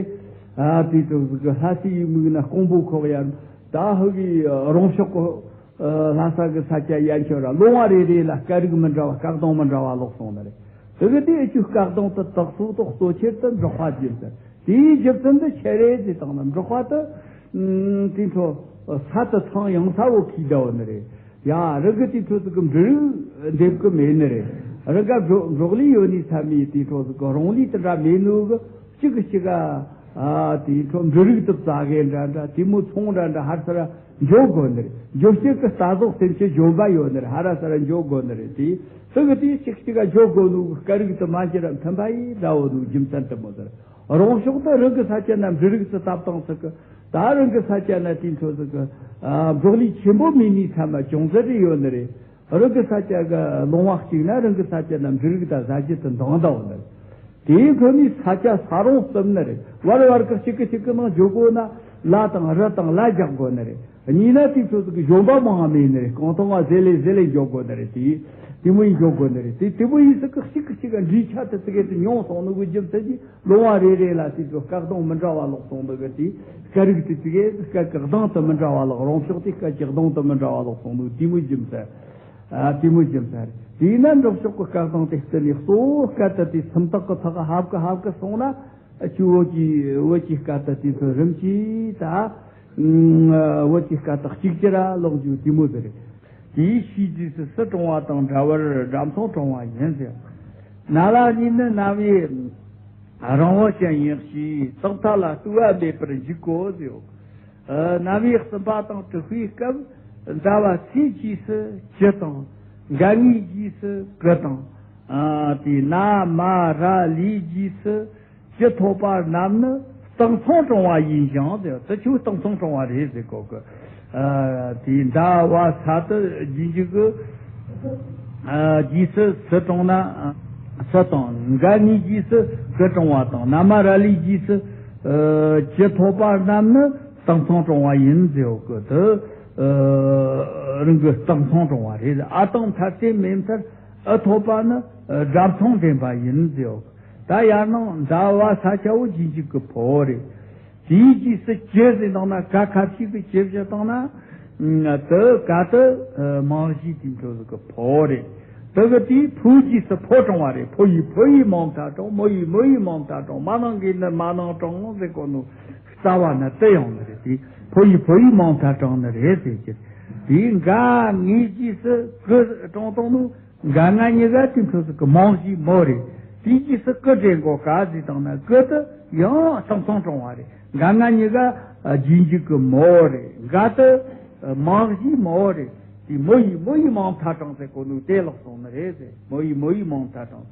ཨ་དེ་འཕྲོ་ཟིག་གི་ལྷ་སའི་ཡུལ་མིག་ན་ཀོང་པོ་ཁོག་ཡར། ད་ཧི་གི་རོང་ཕྱོགས་གི་ལྷ་ས་གི་ས་ཆ་ཡན་ཆོད་ར་ལུང་བ་རེ་རེ་ལ་སྐད་རིགས་མི་འདྲ་བ། སྐད་གདངས་མི་འདྲ་བ་ལོག་སོང་ནི་རེད། དེ་གི་དེ་ཨ་ཆོའི་སྐད་གདངས་དེ་དག་སོ་དག་གཙོ་ཆེར་དུ་འབྲོག་པ་རྒྱུ་མཚན། དེའི་རྒྱུ་མཚན་དེ་ཆི་རེད་ཟེར་བཏང་ན། འབྲོག་པ་དེ་ཨ་དེ་འཕྲོ་ས་དེ་ཚང་ཡང་ས་བོ་ཁུག་བསྡད་ཡོད་ནི་རེད། ཡ། རི་གི་དེ་འཕྲོ་ཟིག་གི་འབྲུ་རིགས་འདེབས་གི་མེད་ནི་རེད། རི་ག་འབྲོག་འབྲོག་ལས་ཡོད་ནི་ས་མི་དེ་འཕྲོ་ཟིག་གི་རོང་ལས་དེ་འདྲ་མེད་ནོ་གི། གཅིག་གི་གཅིག་ག་ཨ་དེ་འཕྲོ་འབྲུ་རིགས་དེ་བཙལ་གི་འདྲ་འདྲ། དེ་མོ་ཚོང་འདྲ་འདྲ་ཧར་ས་ར་འགྱོ་དགོས་ནི་རེད། འགྱོ་སྤྱད་གི་རྩྭ་ཟོག་སེམས་ཅན་ལྗོན་པ་ཡོད་ནི་རེད། ཧར་ར་ས་ར་འགྱོ་དགོས་ནི་རེད། དེ་དེ་གི་དེ་གཅིག་གཅིག་ག་འགྱོ་དགོས་ནོ་གི་སྐད་རིགས་དེ་མ་གཞི་ར་མཐུན་པ་ཡིན་འདྲ་བོ་ནོ་རྒྱུ་མཚན་དེ་མོ་ཟེར། རོང་ཕྱོགས་དེ་རི་གི་ས་ཆ་ན་འབྲུ་རིགས་སུ་བཏབ་བཏང་ཟིག་གི། ད་རི་གི་ས་ཆ་ན་དེ་འཕྲོ་ཟིག་གི་ཨ་འབྲོག་ལས་ཆེན་པོ་མེད་ནི་ས་མ་ཅུང་ཟད་རེ་ཡོད་ནི་རེད། རི་གི་ས་ཆ་གི་ལུང་བ་གཅིག་ན་རི་གི་ས་ཆ་ན་འབྲུ་རིགས་དང་ཟ་རྒྱུ་དེ་འདང་འདང་ནི་རེད། དེའི་ཁོ་ནི་ས་ཆ་ས་རོང་གསུམ་ནི་རེད། བར་བར་གི་གཅིག་གི་གཅིག་གི་ནང་འགྱོ་དགོས་ན་ལ་དང་རི་དང་ལ་རྒྱག་དགོས་ནི་རེད། གཉིས་ན་དེ་ཚོ་ཟིག་གི་ལྗོན་པ་མང་བ་མེད་ནི་རེད། གང་ཐོང་བ་ཟེ་ལེ་ཟེ་ལེ་འགྱོ་དགོས་ནི་རེད། དེ་དེ་མོ་ཡིན་འགྱོ་དགོས་ནི་རེད། དེ་དེ་མོ་ཡིན་ཟིག་གི་གཅིག་གི་གཅིག་ག་འདྲིས་ཆ་དེ་ཙི་གེ་དེ་ཉུང་སོང་ནོ་གི་རྒྱུ་མཚན་གྱིས། ལུང་བ་རེ་རེ་ལ་དེ་ཚོ་སྐད་གདངས་མི་འདྲ་བ་ལོག་སོང་འདུག་གི། དེ་སྐད་རིགས་དེ་ཅིག་གི་སྐད་ཀྱི་གདངས་དེ་མི་འདྲ་བ་ལོག། རོང་ཕྱོགས་དེ་སྐད་ཀྱི་གདངས་དེ་མི་འདྲ་བ་ལོག་སོང་འདུག། དེ་མོ་རྒྱུ་མཚན། ཨ། དེ་མོ་རྒྱུ་མཚན་རེད། དེས་ན་འབྲོག་ཕྱོགས་ཀྱི་སྐད་གདངས་དེ་བརྟེན་ནས་གཙོ་བོ་སྐད་དེ་དེ་སུམ་རྟགས་ཀྱི་ཐོག་ཧབ་ཀི་ཧབ་ཀི་སོང་ན། ཨ། ཆུ་བོད་ཀྱི་བོད་ཀྱི་སྐད་དེ་དེ་ཚོ་རིམ་གྱིས་ད། ཨ། བོད་ཀྱི་སྐད་དེ་གཅིག་གྱུར་ར་ལོག་རྒྱུ་དེ་མོ་ཟེར། དེའི་ཤེས་རྗེས་སུ་སུ་དྲང་བ་དང་འདྲ་བར་སྒྲ་མཚུངས་དྲང་བ་ཡིན་ཟེར། ན་ལ་གཉིས་ནི་རྣ་བའི་རང་བབ་ཅན་ཡིན་ཞེས། དག་མཐའ་ལ་ལྟོས་པ་མེད་པར་འཇུག་གོ་ཟེར། ཨ། རྣ་བའི་གསུམ་པ་དང་དྲུག་པའི་སྐབས། ཟླ་བ་ཚེས་རྗེས་སུ་ཇི་དང་། འགལ་ངེས་རྗེས་སུ་གི་དང་། ཨ། དེ་ན་མ་ར་ལས་རྗེས་སུ་ཇི་ཐོབ་པ་རྣམས་ནི་རྟགས་མཚུངས་དྲང་བ་ཡིན་ཞིང་ཟེར། དེ་ཆོ་རྟགས་མཚུངས་དྲང་བ་རེད་ཟེར་གོ་གི། ཨ། དེ་ཟླ་བ་ས་དེ་རྗེས་འཇུག་གི། ཨ། རྗེས་སུ་སུ་དྲངས་ན་སུ་དང་། འགལ་ངེས་རྗེས་སུ་གི་དྲངས་པ་དང་། ན་མ་ར་ལས་རྗེས་སུ། ཨ། ཇི་ཐོབ་པ་རྣམས་ནི་རྟགས་མཚུངས་དྲང་བ་ཡིན་ཟེར་གི། དེ། ཨ། རང་གི་རྟགས་མཚུངས་དྲང་བ་རེད། ཨ་དང་མཐར་ཐུག་མེད་མཐར་འུ་ཐོབ་པ་ནི་སྒྲ་མཚུངས་ལྡན་པ་ཡིན་ཟེར་གི། ད་ཡར་ནང་ཟླ་བ་ས་ཆ་བོ་རྗེས་འཇུག་གི་ཕོ་བོ་རེད། དེའི་རྗེས་སུ་ཇི་ཟེར་བཏང་ན། ག་ཁ་ཕྱིས་ཀྱི་ཇི་བྱས་བཏང་ན། དེ་ག་དེ་རྨང་གཞིའི་དེ་འཕྲོ་ཟིག་གི་ཕོ་བོ་རེད། དེ་གི་དེའི་ཕོའི་རྗེས་སུ་ཕོ་དྲང་བ་རེད། ཕོ་ཡི་ཕོ་ཡི་མ་མཐའ་དྲང་། མོ་ཡི་མོ་ཡི་མ་མཐའ་དྲང་། མ་ནིང་གི་ནི་མ་ནིང་དྲང་ཟེར་གོ་ནོ། རྩ་བ་ནི་དེ་ཡོང་ནི་རེད། དེ་ཕོ་ཡི་ཕོ་ཡི་མ་མཐའ་དྲང་ནི་རེད་ཟེར་གི། དེའི་འགལ་ངེས་རྗེས་སུ་གི་དྲང་བཏང་ནོ། འགལ་ངེས་གཉིས་ཀ་དེ་འཕྲོ་ཟིག་གི་རྨང་གཞི་མོ་རེད། དེའི་རྗེས་སུ་གི་འདྲེན་གོ་ག་ཟེར་བཏང་ན། གི་དེ་ཡང་རྟགས་མཚུངས་དྲང་བ་རེད། འགལ་ངེས་གཉིས་ཀ་རྗེས་འཇུག་གི་མོ་རེད། ག་དེ་རྨང་གཞི་མོ་རེད། དེ་མོ་ཡི་མོ་ཡི་མ་མཐའ་དྲང་ཟེར་གོ་ནོ་དེ་ལོག་སོང་ནི་རེད་ཟེར། མོ་ཡི་མོ་ཡི་མ་མཐའ་དྲང་།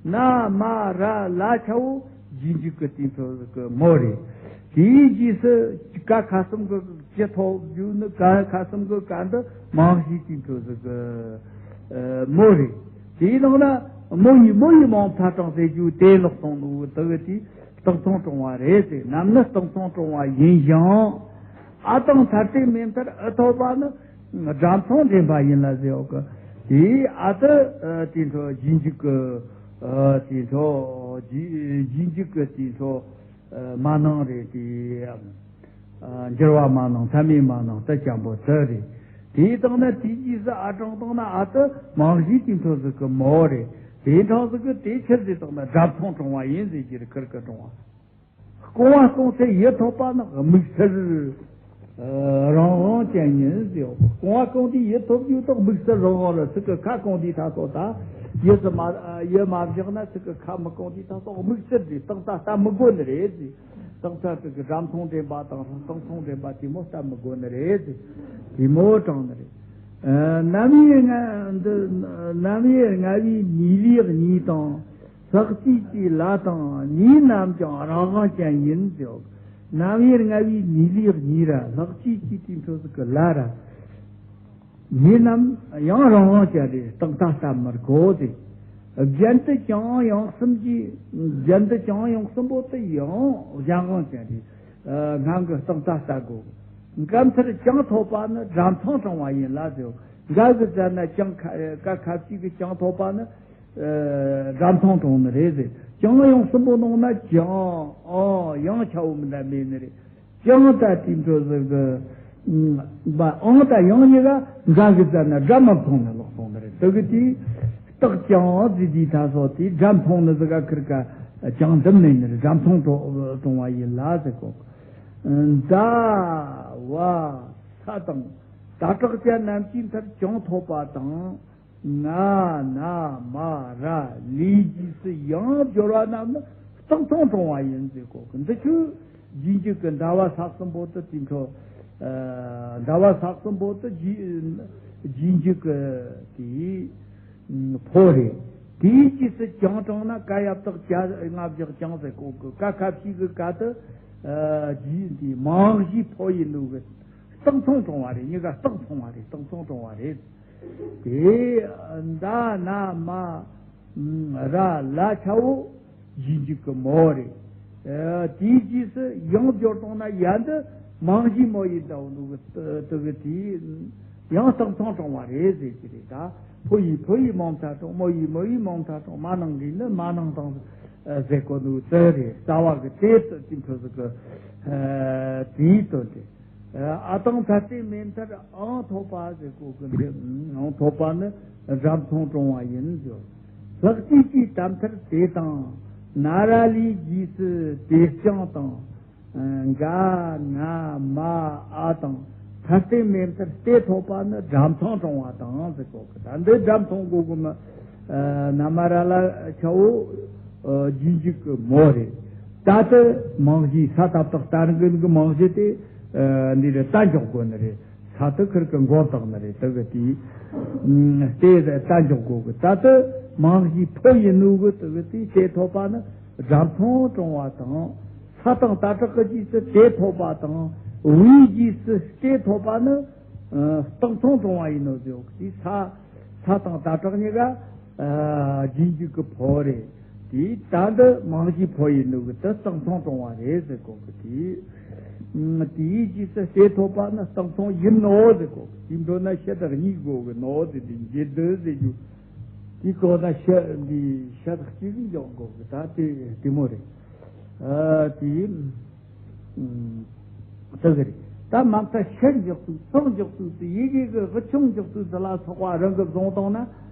ན་མ་ར་ལ་ཆ་བོ་རྗེས་འཇུག་གི་དེ་འཕྲོ་ཟིག་གི་མོ་རེད། དེའི་རྗེས་སུ་ག་ཁ་གསུམ་གི་ཇི་ཐོབ་རྒྱུ་ནི། ག་ཁ་གསུམ་གི་ག་འདི་རྨང་གཞིའི་དེ་འཕྲོ་ཟིག་གི་མོ་རེད། དེའི་ནང་ན་མོ་ཡི་མོ་ཡི་མ་མཐའ་དྲང་ཟེར་རྒྱུ་དེ་ལོག་སོང་ནོ། དེ་གི་དེ་རྟགས་མཚུངས་དྲང་བ་རེད་ཟེར། རྣམས་ནི་རྟགས་མཚུངས་དྲང་བ་ཡིན་ཞིང་། ཨ་དང་མཐར་ཐུག་མེད་མཐར་འུ་ཐོབ་པ་ནི་སྒྲ་མཚུངས་ལྡན་པ་ཡིན་ལ་ཟེར་བ་གི། དེ་ཨ་དེ་དེ་འཕྲོ་རྗེས་འཇུག་གི། དེ་འཕྲོ་རྗེས་རྗེས་འཇུག་གི་དེ་འཕྲོ་མ་ནིང་རེད། དེ་འགྱུར་བ་མ་ནིང་མཐའ་མའི་མ་ནིང་དེ་ཅན་པོ་དེ་རེད། དེ་བཏང་ན་དེའི་རྗེས་སུ་ཨ་དྲང་བཏང་ན། ཨ་དེ་རྨང་གཞིའི་དེ་འཕྲོ་ཟིག་གི་མོ་རེད། དེ་འཕྲོ་ཟིག་གི་དེ་ཆི་ཟེར་བཏང་ན་སྒྲ་མཚུངས་དྲང་བ་ཡིན་ཟེར་གྱི་རེད། ཁིར་ཁིར་དྲང་བ། རྐང་བ་རྐང་ཚད་ཡི་ཐོབ་པ་ནི་དམིགས་བསལ། རང་དབང་ཅན་ཡིན་ཟེར། རྐང་བ་བརྐོས་དུས་ཡིད་ཐོབ་རྒྱུ་དང་དམིགས་བསལ་རང་དབང་རེད། ཚིག་གི་ཁ་བརྐོས་དུས་ད་སོ་ད་ཡིད་སུ་མ་ཡིད་མ་བཞག་ན། ཚིག་གི་ཁ་མི་བརྐོས་དུས་ད་སོ་དམིགས་བསལ་རེད། རྟགས་མཐའ་ལྟ་མི་དགོས་ནི་རེད་ཟེར། རྟགས་མཐའ་ཚིག་གི་སྒྲ་མཚུངས་འདྲེན་པ་དང་རྟགས་མཚུངས་འདྲེན་པ་དེ་མོ་ལྟ་མི་དགོས་ནི་རེད་ཟེར། དེ་མོ་དྲངས་ནི་རེད། ཨ། རྣམ་དབྱེ་ལྔ་འདི་རྣམ་དབྱེ་ལྔ་པའི་ནུས་ལས་གཉིས་དང་། ལྷག་བཅས་ཀྱི་ལ་དང་ནུས་རྣམས་ཀྱང་རང་དབང་ཅན་ཡིན་ཟེར། རྣམ་དབྱེ་ལྔ་པའི་ནུས་ལས་གཉིས་ར། ལྷག་བཅས་ཀྱི་དེ་འཕྲོ་ཟིག་གི་ལ་ར། ནུས་རྣམས་ཡང་རང་དབང་ཅན་རེད། རྟགས་མཐའ་ལྟ་མི་དགོས་ཏེ། རྒྱན་དུ་ཀྱང་ཡང་གསུམ་གྱི། རྒྱན་དུ་ཀྱང་ཡང་གསུམ་པོ་དེ་ཡང་གཞན་དབང་ཅན་རེད། ཨ། སྔ་གི་རྟགས་མཐའ་ལྟ་དགོས། འགལ་མཐར་ཀྱང་ཐོབ་པ་ནི་སྒྲ་མཚུངས་དྲངས་པ་ཡིན་ལ་ཟེར། འགལ་གི་ཟེར་ན་ཀྱང་ཁ་ཀ་ཁ་ཅིག་གི་ཀྱང་ཐོབ་པ་ནི། ཨ། སྒྲ་མཚུངས་དྲངས་ནི་རེད་ཟེར། ཀྱང་ཡང་གསུམ་པོ་ནང་ན་ཀྱང་ཨང་ཡང་ཆ་བོ་མི་འདྲ་མེད་ནི་རེད། ཀྱང་ད་དེ་འཕྲོ་ཟིག་གི། ཨང་ད་ཡང་གཉིས་ཀ་འགལ་གི་ཟེར་ན་སྒྲ་མ་མཚུངས་ནི་ལོག་སོང་ནི་རེད། དེ་གི་དེ་རྟགས་ཀྱང་ཟེར་དུས་ད་སོ་དེ་སྒྲ་མཚུངས་ནི་ཟིག་ག་ཁིར་ཀ་ཀྱང་འདི་མེད་ནི་རེད། སྒྲ་མཚུངས་དྲངས་པ་ཡིན་ལ་ཟེར་གོ། ད་བ་ས་དང་ད་དྲག་ཅན་རྣམས་ཀྱི་མཐར་ཀྱང་ཐོབ་པ་དང་། ང་ན་མ་ར་ལས་རྗེས་སུ་ཡང་སྦྱོར་བ་རྣམས་ནི་རྟགས་མཚུངས་དྲངས་པ་ཡིན་ཟེར་གོ་གི། འདི་ཆོས་རྗེས་འཇུག་གི་ཟླ་བ་ས་གསུམ་པོ་དེ་དེ་འཕྲོ། ཨ། ཟླ་བ་ས་གསུམ་པོ་དེ་རྗེས་རྗེས་འཇུག་གི་དེ་ཕོ་རེད། དེའི་རྗེས་སུ་ཀྱང་དྲངས་ན་ཀ་ཡ་བཏགས་ཀྱ་ང་བཞག་ཀྱང་ཟེར་གོ་གི། ཀ་ཁ་ཕྱིས་གི་ཀ་དེ། ཨ། རྗེས་དེ་མང་གཞིའི་ཕོ་ཡིན་ནོ་གི། རྟགས་མཚུངས་དྲངས་པ་རེད། གཉིས་ཀ་རྟགས་མཚུངས་པ་རེད། རྟགས་མཚུངས་དྲངས་པ་རེད། དེ་ད་ན་མ་ར་ལ་ཆ་བོ་རྗེས་འཇུག་གི་མོ་རེད། ཨ། དེའི་རྗེས་སུ་ཡང་སྦྱོར་བཏང་ན་ཡ་འདི་མང་གཞིའི་མོ་ཡིན་ད་འོ་འདུག་གི། དེ་གི་དེ་ཡང་རྟགས་མཚུངས་དྲངས་པ་རེད་ཟེར་གྱི་རེད། ད་ཕོ་ཡིས་ཕོ་ཡི་མོ་མཐའ་དྲངས། མོ་ཡིས་མོ་ཡི་མོ་མཐའ་དྲངས། མ་ནིང་གིས་ནི་མ་ནིང་དང་ཟེར་གོ་འདུག་དེ་རེད། རྩ་བ་གི་དེ་དེ་འཕྲོ་ཟིག་གི། ཨ། དེའི་དོན་དེ། ཨ། དང་མཐར་བརྟེན་མེད་མཐར་ཨང་ཐོབ་པ་ཟེར་གོ་གི། འདི་ཨང་ཐོབ་པ་ནི་སྒྲ་མཚུངས་དྲངས་པ་ཡིན་ཟེར། ལྷག་བཅས་ཀྱི་ད་མཐར་དེ་དང་ན་ར་ལས་རྗེས་སུ་དེ་ཀྱང་དང་། ཨ། འགའ་ན་མ་འ་དང་མཐར་བརྟེན་མེད་མཐར་དེ་ཐོབ་པ་ནི་སྒྲ་མཚུངས་དྲངས་པ་དང་ཟེར་གོ་གི། ད་འདི་སྒྲ་མཚུངས་གོ་གི་མི། ཨ། ན་མ་ར་ལ་ཆ་བོ། ཨ། རྗེས་འཇུག་གི་མོ་རེད། ད་དེ་མང་གཞི་ས་ད་བཏགས་ད་རང་གི་མང་གཞི་དེ། ཨ། འདི་རེད། ད་འཇོག་དགོས་ནི་རེད། ས་དེ་ཁིར་གི་མགོ་བཏགས་ནི་རེད། དེ་གི་དེ་དེ་ད་འཇོག་དགོས་གི། ད་དེ་མང་གཞི་ཕོ་ཡིན་ནོ་གི། དེ་གི་དེ་དེ་ཐོབ་པ་ནི་སྒྲ་མཚུངས་དྲངས་པ་དང་། ས་དང་ད་དྲག་གི་རྗེས་སུ་དེ་ཐོབ་པ་དང་། བའི་རྗེས་སུ་དེ་ཐོབ་པ་ནི། ཨ། རྟགས་མཚུངས་དྲངས་པ་ཡིན་ནོ་ཟེར་གི། དེ་ས་ས་དང་ད་དྲག་གཉིས་ཀ། ཨ། རྗེས་འཇུག་གི་ཕོ་རེད། དེ་ད་འདི་མང་གཞིའི་ཕོ་ཡིན་ནོ་གི། དེ་རྟགས་མཚུངས་དྲངས་པ་རེད་ཟེར་གོ་གི། དེ་དེའི་རྗེས་སུ་དེ་ཐོབ་པ་ནི་རྟགས་མཚུངས་ཡིན་ནོ་ཟེར་གོ་གི། དེ་འགྲོ་ན་ཤད་གཉིས་དགོས་གི་ནོ་ཟེར། དེ་འབྱེད་སྡུད་ཟེར་རྒྱུ། དེ་གོ་ན་ཤད་འདི་ཤད་གཅིག་འཇོག་དགོས་གི། ད་དེ་དེ་མོ་རེད། ཨ། དེ། ཨུམ། དེ་གི་རེད། ད་མ་མཐའ་ཤད་འཇོག་དུས་ཚེག་འཇོག་དུས་སུ་ཡི་གེ་གི་དབུ་ཆུང་འཇོག་དུས་སུ་ལ་སོགས་པ་རང་གིས་བཟུང་བཏང་ན།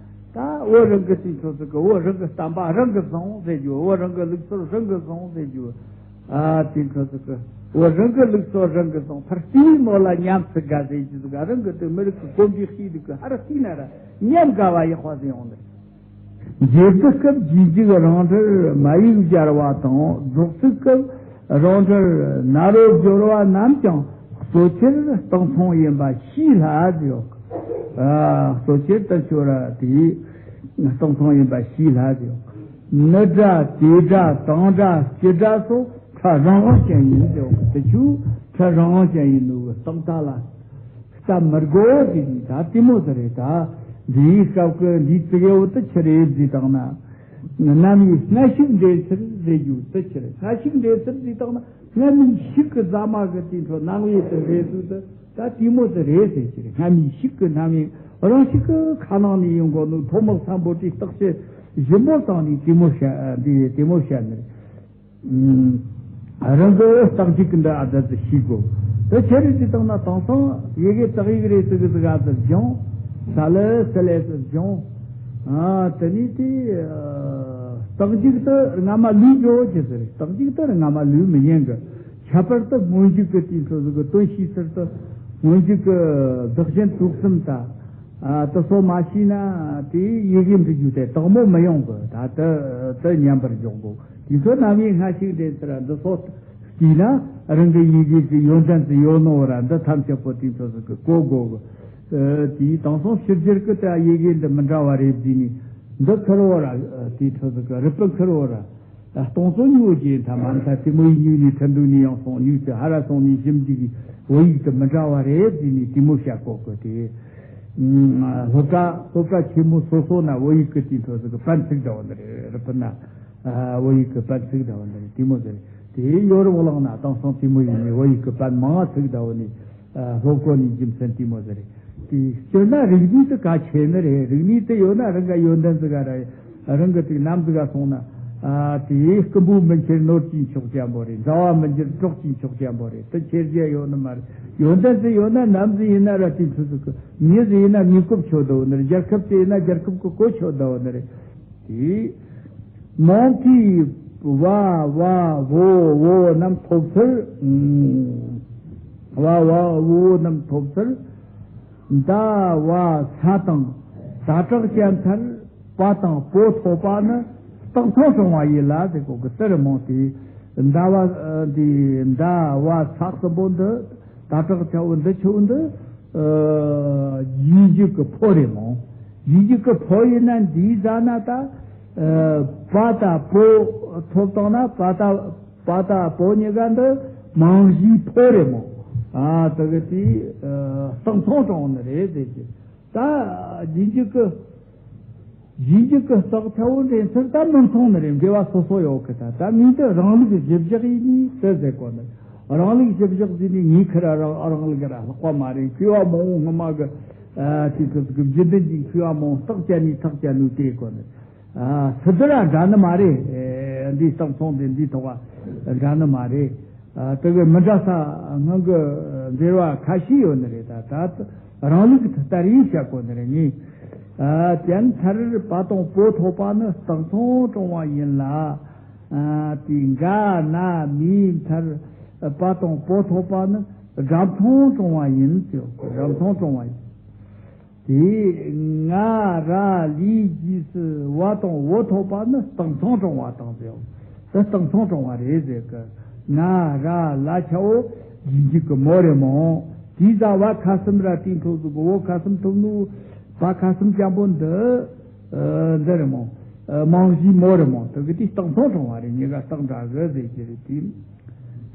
ད་བོད་རང་གི་དུས་ཚོད་ཟིག་གི་བོད་རང་གི་བསྟན་པ་རང་གིས་བཟུང་ཟེར་རྒྱུ། བོད་རང་གི་ལུགས་སྲོལ་རང་གིས་བཟུང་ཟེར་རྒྱུ། ཨ། དུས་ཚོད་ཟིག་གི་བོད་རང་གི་ལུགས་སྲོལ་རང་གིས་བཟུང་། ཕར་བལྟས་མོ་ལ་ཉམས་སུ་དགའ་ཟེར་རྒྱུ་ཟིག་ག་རང་གི་དུས་མི་རིགས་ཀྱི་གོམས་པའི་གཤིས་ཟིག་གི་ཧར་བལྟས་ན་ར་ཉམས་དགའ་བ་ཡག་པ་ཟིག་ཡོང་ནི་རེད། འབྱེད་སྡུད་སྐབས་རྗེས་འཇུག་རང་འགྲེལ་མ་ཡིག་སྦྱར་བ་དང་། རྫོགས་ཚིག་སྐབས་རང་འགྲེལ་ན་རོ་སྦྱོར་བ་རྣམས་ཀྱང་གཙོ་ཆེར་རྟགས་མཚུངས་ཡིན་པ་ཤེས་སླ་ཟེར་ཡོད། ཨ། གཙོ་ཆེར་ད་ཁྱོད་ར་དེ་རྟགས་མཚུངས་ཡིན་པ་ཤེས་སླ་ཟེར་ཡོད། ནི་སྒྲ་དེ་སྒྲ་དང་སྒྲ་སྤྱི་སྒྲ་སོགས་ཕྲ་རང་དབང་ཅན་ཡིན་ཟེར་ཡོད། དེ་ཆོས་ཕྲ་རང་དབང་ཅན་ཡིན་ནོ་གི་རྟགས་མཐའ་ལ། ལྟ་མི་དགོས་ཟེར་གྱི། ད་དེ་མོ་ཟིག་རེད། ད་འདིའི་སྐབས་ཀྱི་འདིའི་ཙི་གེ་བོ་དེ་ཆི་རེད་ཟེར་བཏང་ན། རྣམ་དབྱེ་སྔ་ཕྱི་འདྲེས་ཚུལ་ཟེར་རྒྱུ་དེ་ཆི་རེད། སྔ་ཕྱི་འདྲེས་ཚུལ་ཟེར་བཏང་ན་སྔ་མའི་ཕྱི་གི་ཟ་མ་གི་དེ་འཕྲོ་རྣམ་དབྱེ་དེ་འདྲེས་ཚུལ་དེ་ད་དེ་མོ་ཟིག་རེད་ཟེར་གྱི་རེད། སྔ་མའི་ཕྱི་གི་རྣམ་དབྱེ་རང་ཕྱི་གི་ཁ་ནང་ནས་ཡོང་དགོས་ནོ་ཐོག་མར་སམ་བྷོ་ཊའི་རྟགས་དཔྱད་ཞིབ་མོ་བཏང་ནས་དེ་མོ་བཤད། འདི་དེ་མོ་བཤད་ནི་རེད། རང་གི་རྟགས་འཇུག་གི་འདི་ཨ་ཙི་ཙི་ཤེས་དགོས། དེ་ཆི་རེད་ཅེས་བཏང་ན། དེང་སང་ཡི་གེ་དག་ཡིག་རེད་ཟེར་གི་ཟིག་ཨ་ཙི་སྦྱོང་། ས་ལ་སི་ལེ་ཟེར་སྦྱོང་། ཨ། དེ་ནས་དེ་རྟགས་འཇུག་དེ་སྔ་མ་ལུས་འགྲོ་རྒྱུ་ཟེར། རྟགས་འཇུག་དེ་སྔ་མ་ལུས་མི་ཉན་གི། ཁྱད་པར་དུ་སྨོན་འཇུག་གི་དེའི་འཕྲོ་ཟིག་གི་དོན་ཤེས་ཚུལ་དུ་སྨོན་འཇུག་གི་བདག་གཞན་དུག་གསུམ་ད་ཨ་དུ་སོ་མ་ཤེས་ན་དེའི་ཡི་གེ་འབྲི་རྒྱུ་དེ་དག་མོ་མི་ཡོང་གི། ད་དུ་དུ་མཉམ་པར་འཇོག་དགོ། དེའི་འཕྲོ་རྣམ་དབྱེ་སྔ་ཕྱི་འདྲེན་ཚུལ་ར་འདི་སོ་བལྟས་ན་རང་གི་ཡི་གེ་གི་ཡོན་ཏན་ཟིག་ཡོད་ནོ་ར་འདི་ཐམས་ཅད་པོ་དེའི་འཕྲོ་ཟིག་གི་གོ་དགོ་གི། དེའི་དེང་སང་ཕྱི་རྒྱལ་གི་ད་ཡི་གེ་འདི་མི་འདྲ་བ་རེད་བཟླས་ནས་འདི་ཁུར་བོ་ར་དེའི་འཕྲོ་ཟིག་གི་རི་པིན་ཁུར་བོ་ར། སྟོང་ཚོ་ཉུང་བོ་ཅན་ཐ་མ་མཐའ་དེ་མོ་ཡི་ཉུང་ནས་ཁྲི་འདུག་ནས་ཡང་སོང་ཉུང་ཅི་ཧ་ར་སོང་ནས་ཞིབ་འཇུག་གི་བོད་ཡིག་དུ་མི་འདྲ་བ་རེད་ཟེར་ནས་དེ་མོ་བཤད་གོ་གི། དེ་སློབ་གྲྭ་སློབ་གྲྭ་ཆེན་མོ་སོ་སོ་ན་བོད་ཡིག་གི་དེའི་འཕྲོ་ཟིག་གི་པན་ཚིག་འདྲ་བོ་འདི་རེད། རི་པིན་ན་བོད་ཡིག་གི་པན་ཚིག་འདྲ་བོ་འདི་རེད། དེ་མོ་ཟེར། དེ་ཡོ་རོབ་གླིང་ན་དེང་སང་དེ་མོ་ཡིན་ནས་བོད་ཡིག་གི་པན་མང་ང་ཚིག་འདྲ་བོ་ནས། ཨ་སློབ་གོ་ནས་རྒྱུ་མཚན་དེ་མོ་ཟེར། དེ་སྤྱིར་ན་རིག་གནས་དེ་གལ་ཆེ་ནི་རེད། རིག་གནས་དེ་ཡོད་ན་རང་ག་ཡོན་ཏན་ཟིག་ག་ར་རང་གི་དེ་ནམ་ཟིག་ག་སོང་ན། ཨ་དེ་རྐུན་པོ་མི་འཁྱེར་ནོར་གྱིས་ཆོག་ཅན་པོ་རེད། མཛའ་བ་མི་འགྱུར་གྲོགས་གྱིས་ཆོག་ཅན་པོ་རེད། དེ་ཁྱེར་རྒྱུ་ཡོད་ནི་མ་རེད། ཡོན་ཏན་དེ་ཡོད་ན་ནམ་ཟིག་ཡིན་ན་ར་དེ་ཚོ་ཟིག་གི་མྱི་ཟིག་ཡིན་ན་མྱི་གོ་ཆོད་འདུག་ནི་རེད། རྒྱལ་ཁབ་དེ་ཡིན་ན་རྒྱལ་ཁབ་གི་གོ་ཆོད་འདུག་ནི་རེད། དེ། མང་གི་བ་བ་བོ་བོ་རྣམས་ཐོབ་ཚུལ། བ་བ་བོ་བོ་རྣམས་ཐོབ་ཚུལ། ཟླ་བ་ས་དང་ཟླ་གྲགས་ཅན་མཐར་པ་དང་པོ་ཐོབ་པ་ནི་སྟག་ཚང་གྲོང་བ་ཡིན་ལ་ཟེར་གོ་གི། དེ་རུ་མང་དེ་ཟླ་བ་འདི་ཟླ་བ་ས་གསུམ་པོ་འདི། ད་དྲག་ཆ་བོ་འདི་ཆུ་འདི། ཨ་རྗེས་འཇུག་གི་ཕོ་རེད་མོ། རྗེས་འཇུག་གི་ཕོ་ཡིན་ན་འདིའི་ཟ་ན་ད། ཨ་པ་ད་པོ་ཐོབ་བཏང་ན་པ་ད་པ་ད་པོ་གཉིས་ཀ་འདི་མང་གཞིའི་ཕོ་རེད་མོ། ཨ་དེ་གི་དེ་ཨ་སྟག་ཚང་གྲོང་ནི་རེད་ཟེར་གི། ད་རྗེས་འཇུག་གི་རྗེས་འཇུག་གི་རྟགས་ཆ་བོ་འདྲེན་ཚུལ་ད་མི་མཚུངས་ནི་རེད། འབྲེལ་བ་སོ་སོ་ཡོད་གི། ད་ད་མིང་དེ་རང་ལུགས་གཞི་བཞག་ཡིན་ནི་དེ་ཟེར་གོ་ནི། རང་ལུགས་གཞི་བཞག་ཟེར་ནི་ངའི་ཁུར་རང་རང་ལུགས་ར་ལྷག་པ་མ་རེད། མཁས་པ་མང་བོ་སྔོན་མ་གི་ཨ་དེ་ཚོ་གི་རྒྱུད་ལྡན་གྱི་མཁས་པ་མང་བོ་རྟགས་ཅན་ནི་ཐག་ཅན་ནོ་དེ་གོ་ནི། ཨ་སི་དི་ར་འདྲ་ནི་མ་རེད། ཨེ་འདིའི་རྟགས་མཚུངས་དེ་འདིའི་ཐོག་ག་འདྲ་ནི་མ་རེད། ཨ་དེ་གི་མི་འདྲ་ས་སྔོན་གི་འབྲེལ་བ་ཁ་ཤས་ཡོད་ནི་རེད། ད་ད་རང་ལུགས་ལྟར་ཡིན་བཤད་གོ་ནི་རེད། ངས་ཨ་དེ་མཐར་པ་དང་པོ་ཐོབ་པ་ནི་སྟག་ཚང་གྲོང་བ་ཡིན་ལ། ཨ་དེ་འགའ་ན་མིའི་མཐར་པ་དང་པོ་ཐོབ་པ་ནི་དགྲ་མཚང་གྲོང་བ་ཡིན་ཟེར། དགྲ་མཚང་གྲོང་བ་ཡིན། དེ་ང་ར་ལིའི་རྗེས་སུ་བ་དང་བོ་ཐོབ་པ་ནི་སྟག་ཚང་གྲོང་བ་དང་ཟེར། དེ་སྟག་ཚང་གྲོང་བ་རེད་ཟེར་གི། ང་ར་ལ་ཆ་བོ་རྗེས་འཇུག་གི་མོ་རེད་མོ། དེའི་ཟ་བ་ཁ་གསུམ་ར་དེའི་འཕྲོ་ཟིག་གི་བོ་ཁ་གསུམ་ཐོབ་ནོ་བ་ཁ་གསུམ་ཅན་པོ་འདི་ཨ་འདི་རེད་མོ། ཨ་མང་གཞིའི་མོ་རེད་མོ། དེ་གི་དེ་སྟག་ཚང་གྲོང་བ་རེད། གཉིས་ཀ་སྟག་འདྲ་གི་ཟེར་གི་རེད། དེ་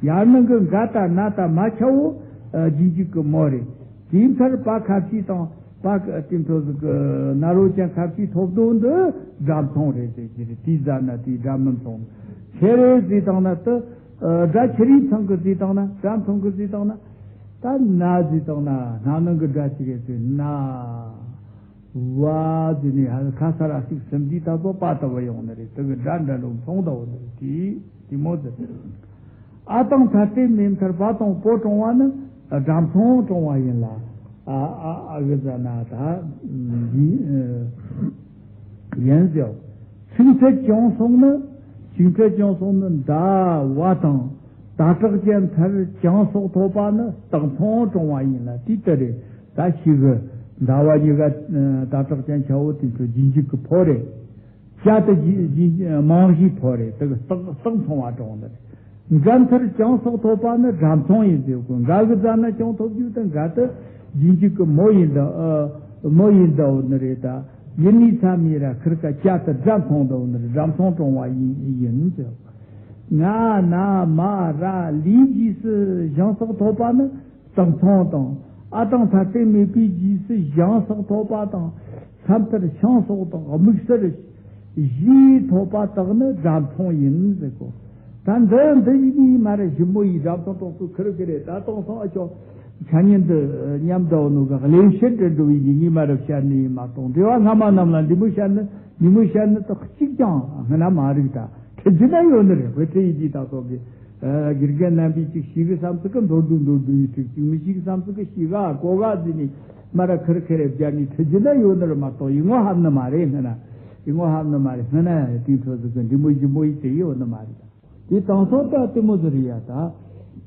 ཡར་ནང་གི་འགའ་ད་ན་ད་མ་ཆ་བོ་ཨ་རྗེས་འཇུག་གི་མོ་རེད། དེའི་མཐར་པ་ཁ་ཕྱེ་དང་པ་ཀ་དེ་འཕྲོ་ཟིག་གི་ན་རོ་ཅན་ཁ་ཕྱེ་ཐོབ་དོ་འདི་དགྲ་མཚང་རེད་ཟེར་གྱི་རེད། དེའི་ཟ་ན་དེའི་དགྲ་མི་མཚང་ཆེ་རེད་ཟེར་བཏང་ན་དེ་ཨ་དགྲ་ཆེ་རིའི་མཚང་གི་ཟེར་བཏང་ན་དགྲ་མཚང་གི་ཟེར་བཏང་ན། ད་ན་ཟེར་བཏང་ན་ན་ནང་གི་དགྲ་ཅི་རེད་ཟེར་ན། བ་ཟེར་ནས་ཁ་ས་ར་གཅིག་སུམ་དེའི་ད་ཚོ་པ་ད་བ་ཡོང་ནི་རེད། དེ་གི་དགྲ་འདྲ་འགྲོ་མཚང་ད་བ་ནི་རེད། དེ་དེ་མོ་ཟེར། ཨ་དང་མཐར་སྟེ་མེ་མཐར་བ་དང་པོ་གྲོང་བ་ནི་དགྲ་མཚང་གྲོང་བ་ཡིན་ལ། ཨ་ཨ་ཨ་གི་ཟ་ན་ད་འདི་ཡིན་ཟེར། ཚིག་མཐར་ཅང་སོགས་ནི། ཚིག་མཐར་ཅང་སོགས་ནི་ཟླ་བ་དང་ད་དྲག་ཅན་མཐར་ཅང་སོགས་ཐོབ་པ་ནི་སྟག་མཚང་གྲོང་བ་ཡིན་ལ། དེ་ལྟར་རེད། ད་ཤི་གི་ཟླ་བ་གཉིས་ཀ་ད་དྲག་ཅན་ཆ་བོ་དེ་ཚོ་རྗེས་འཇུག་གི་ཕོ་རེད། བྱ་དེ་རྗེས་རྗེས་མང་གཞིའི་ཕོ་རེད། དེ་གི་སྟག་སྟག་མཚང་བ་གྲོང་འདི་རེད། འགའ་མཐར་ཅང་སོགས་ཐོབ་པ་ནི་དགྲ་མཚང་ཡིན་ཟེར་གོ། འགའ་གི་ཟ་ན་ཅང་ཐོབ་རྒྱུ་དེ་འགའ་དེ་རྗེས་འཇུག་གི་མོ་ཡིན་ད་ཨ་མོ་ཡིན་ད་འོ་ནི་རེད། ད་ཡིན་ནི་ཚ་མི་ར་ཁིར་ཀ་བྱ་དེ་དགྲ་མཚང་ད་འོ་ནི་རེད། དགྲ་མཚང་གྲོང་བ་ཡིན་ཡིན་ཟེར། ང་ན་མ་ར་ལིའི་རྗེས་སུ་ཞང་སོགས་ཐོབ་པ་ནི་སྟག་མཚང་དང་། ཨ་དང་མཐར་སྟེ་མེད་པའི་རྗེས་སུ་ཞང་སོགས་ཐོབ་པ་དང་། ས་མཐར་ཤང་སོགས་དང་དམིགས་བསལ་བཞི་ཐོབ་པ་དག་ནི་དགྲ་མཚང་ཡིན་ཟེར་གོ། ད་འདི་འདི་ཡིན་ནི་མ་རེད། ཞིབ་མོ་ཡིས་དགྲ་མཚང་གྲོང་ཚོ་ཁིར་ཁིར་རེད། ད་དེང་སང་ཨ་ཅོ་ཆ་ཉིན་འདི་མཉམ་འདྲ་བོ་ནོ་ག་གླེང་བཤད་འདྲ་འགྲོ་བའི་ཡིན་ནི་མ་རེད། བཤད་ནི་ཡིན་མ་གཏོང་། འབྲེལ་བ་སྔ་མ་རྣམས་ལ་འདི་མོ་བཤད་ནི་འདི་མོ་བཤད་ནི་དག་གཅིག་ཀྱང་སྔ་ན་མ་རིག་ད། ཁྲི་རྒྱུད་ན་ཡོད་ནི་རེད། དཔེ་ཁྲི་ཡི་དེ་དག་སོགས་ཀྱི། ཨ་དགེ་རྒན་རྣམ་པས་ཅིག་ཤེས་གི་བསམ་ཚུལ་གི་མདོར་བསྡུས་མདོར་བསྡུས་ཡི་ཚིག་ཅིག་མི་ཤེས་གི་བསམ་ཚུལ་གི་ཤེས་ག་གོ་ག་ཟེར་ནས་མ་ར་ཁིར་ཁིར་རེ་བརྒྱབ་ནས་ཁྲི་རྒྱུད་ན་ཡོད་ནི་རེད་མ་གཏོགས་ཡིད་ངོ་ཧབ་ནི་མ་རེད། སྔ་ན་ཡིད་ངོ་ཧབ་ནི་མ་རེད། སྔ་ན་དེའི་འཕྲོ་ཟིག་གི་འདི་མོ་ཞིབ་མོ་ཡི་དེ་ཡོད་ནི་མ་རེད། དེ་དེང་སང་ད་དེ་མོ་ཟིག་རེད་ཡ། ད་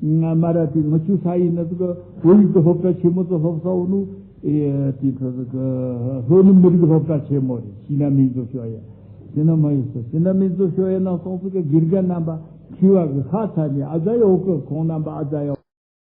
ང་མ་ར་དེ་ང་ཆུ་ས་ཡིན་ན་ཟིག་བོད་ཡིག་གི་སློབ་གྲྭ་ཆེན་མོ་ཚོ་སློབ་ས་འོ་ནུ། ཨེ་དེ་ཚོ་ཟིག་ལྷོ་ནུབ་མི་རིགས་སློབ་གྲྭ་ཆེན་མོ་རེད། ཤི་ན་མིན་ཚོ་ཤོ་ཡ། ཤི་ན་མ་ཡིན་ཚོ་ཤི་ན་མིན་ཚོ་ཤོ་ཡ་ན་སོང་ཟིག་གི་དགེ་རྒན་རྣམ་པ་ཁི་བ་གི་ཤ་ཚ་ནི་ཨ་ཛ་ཡོ་གི་ཁོང་རྣམ་པ་ཨ་ཛ་ཡོ།